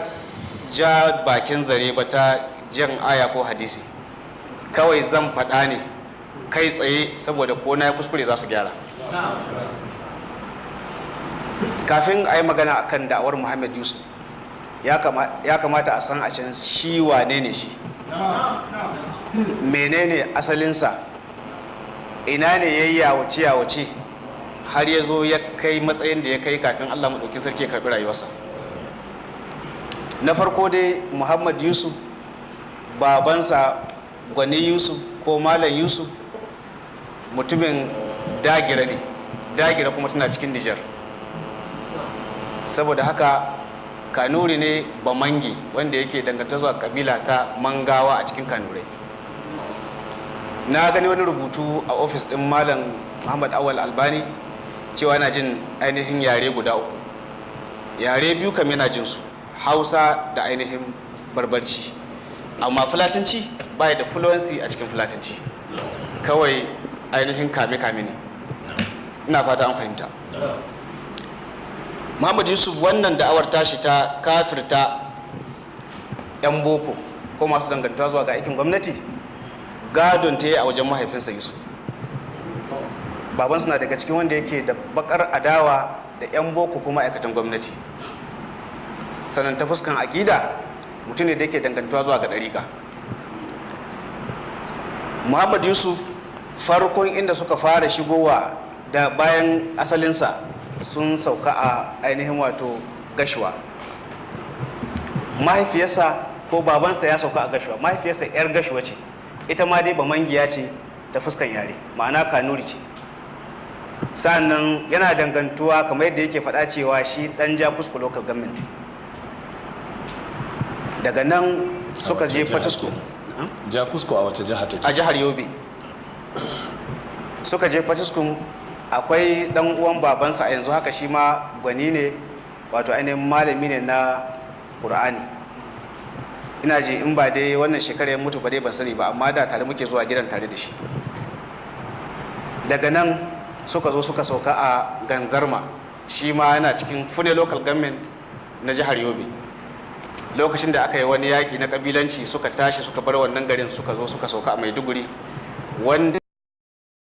ja bakin zare ba ta jan aya ko hadisi, kawai zan faɗa ne kai tsaye saboda ko na kuskure za su gyara. Kafin a yi magana akan da'awar Muhammad Yusuf, ya kamata a san a can shi wane ne shi, menene asalinsa, ina ne ya yi yawace yawace har ya zo ya kai matsayin da ya kai kafin Allah maɗaukin sarki ya karɓi rayuwarsa. Na farko dai, Muhammad Yusuf, babansa Gwani Yusuf ko Malam Yusuf, mutumin Dagira ne. Dagira kuma tana cikin Nijar. Saboda haka Kanuri ne Bamangi, wanda yake danganta zuwa kabila ta Mangawa a cikin Kanurai. Na gani wani rubutu a ofis ɗin Malam Muhammad Awal Albani cewa yana jin ainihin yare guda uku. Yare biyu kam yana jin su, Hausa da ainihin Barbarci, amma Fulatanci baya da fluency a cikin Fulatanci, kawai ainihin kame-kame ne. Ina fata an fahimta. Muhammad Yusuf, wannan da'awar tashi ta kafirta 'yan boko ko masu dangantuwa zuwa ga aikin gwamnati, gadon ta yi a wajen mahaifinsa Yusuf. Babansu na daga cikin wanda yake da bakar adawa da 'yan boko kuma aikatan gwamnati. Sannan ta fuskan aƙida, mutum ne da yake dangantuwa zuwa ga ɗariƙa. Muhammad Yusuf, farkon inda suka fara shigowa da bayan asalinsa, sun sauka a ainihin wato Gashuwa. Mahaifiyarsa ko babansa ya sauka a Gashuwa, mahaifiyarsa 'yar Gashuwa ce, ita ma dai Bamangiya ce ta fuskan yare, ma'ana Kanuri ce. Sannan yana dangantuwa, kamar yadda yake faɗa, cewa shi ɗan Jakusko Local Government. Daga nan suka je Fatasko. Jakusko a wace jiha take? A jihar Yobe. Suka je Fataskun. Akwai dan uwan babansa a yanzu haka shi ma gwani ne, wato ainihin malami ne na Qur'ani. Ina ji in ba dai wannan shekara ya mutu ba dai ban sani ba, amma da tare muke zuwa gidan tare da shi. Daga nan suka zo suka sauka a Ganzarma, shi ma yana cikin Fune Local Government na jihar Yobe. Lokacin da aka yi wani yaƙi na ƙabilanci, suka tashi suka bar wannan garin, suka zo suka sauka a Maiduguri, wanda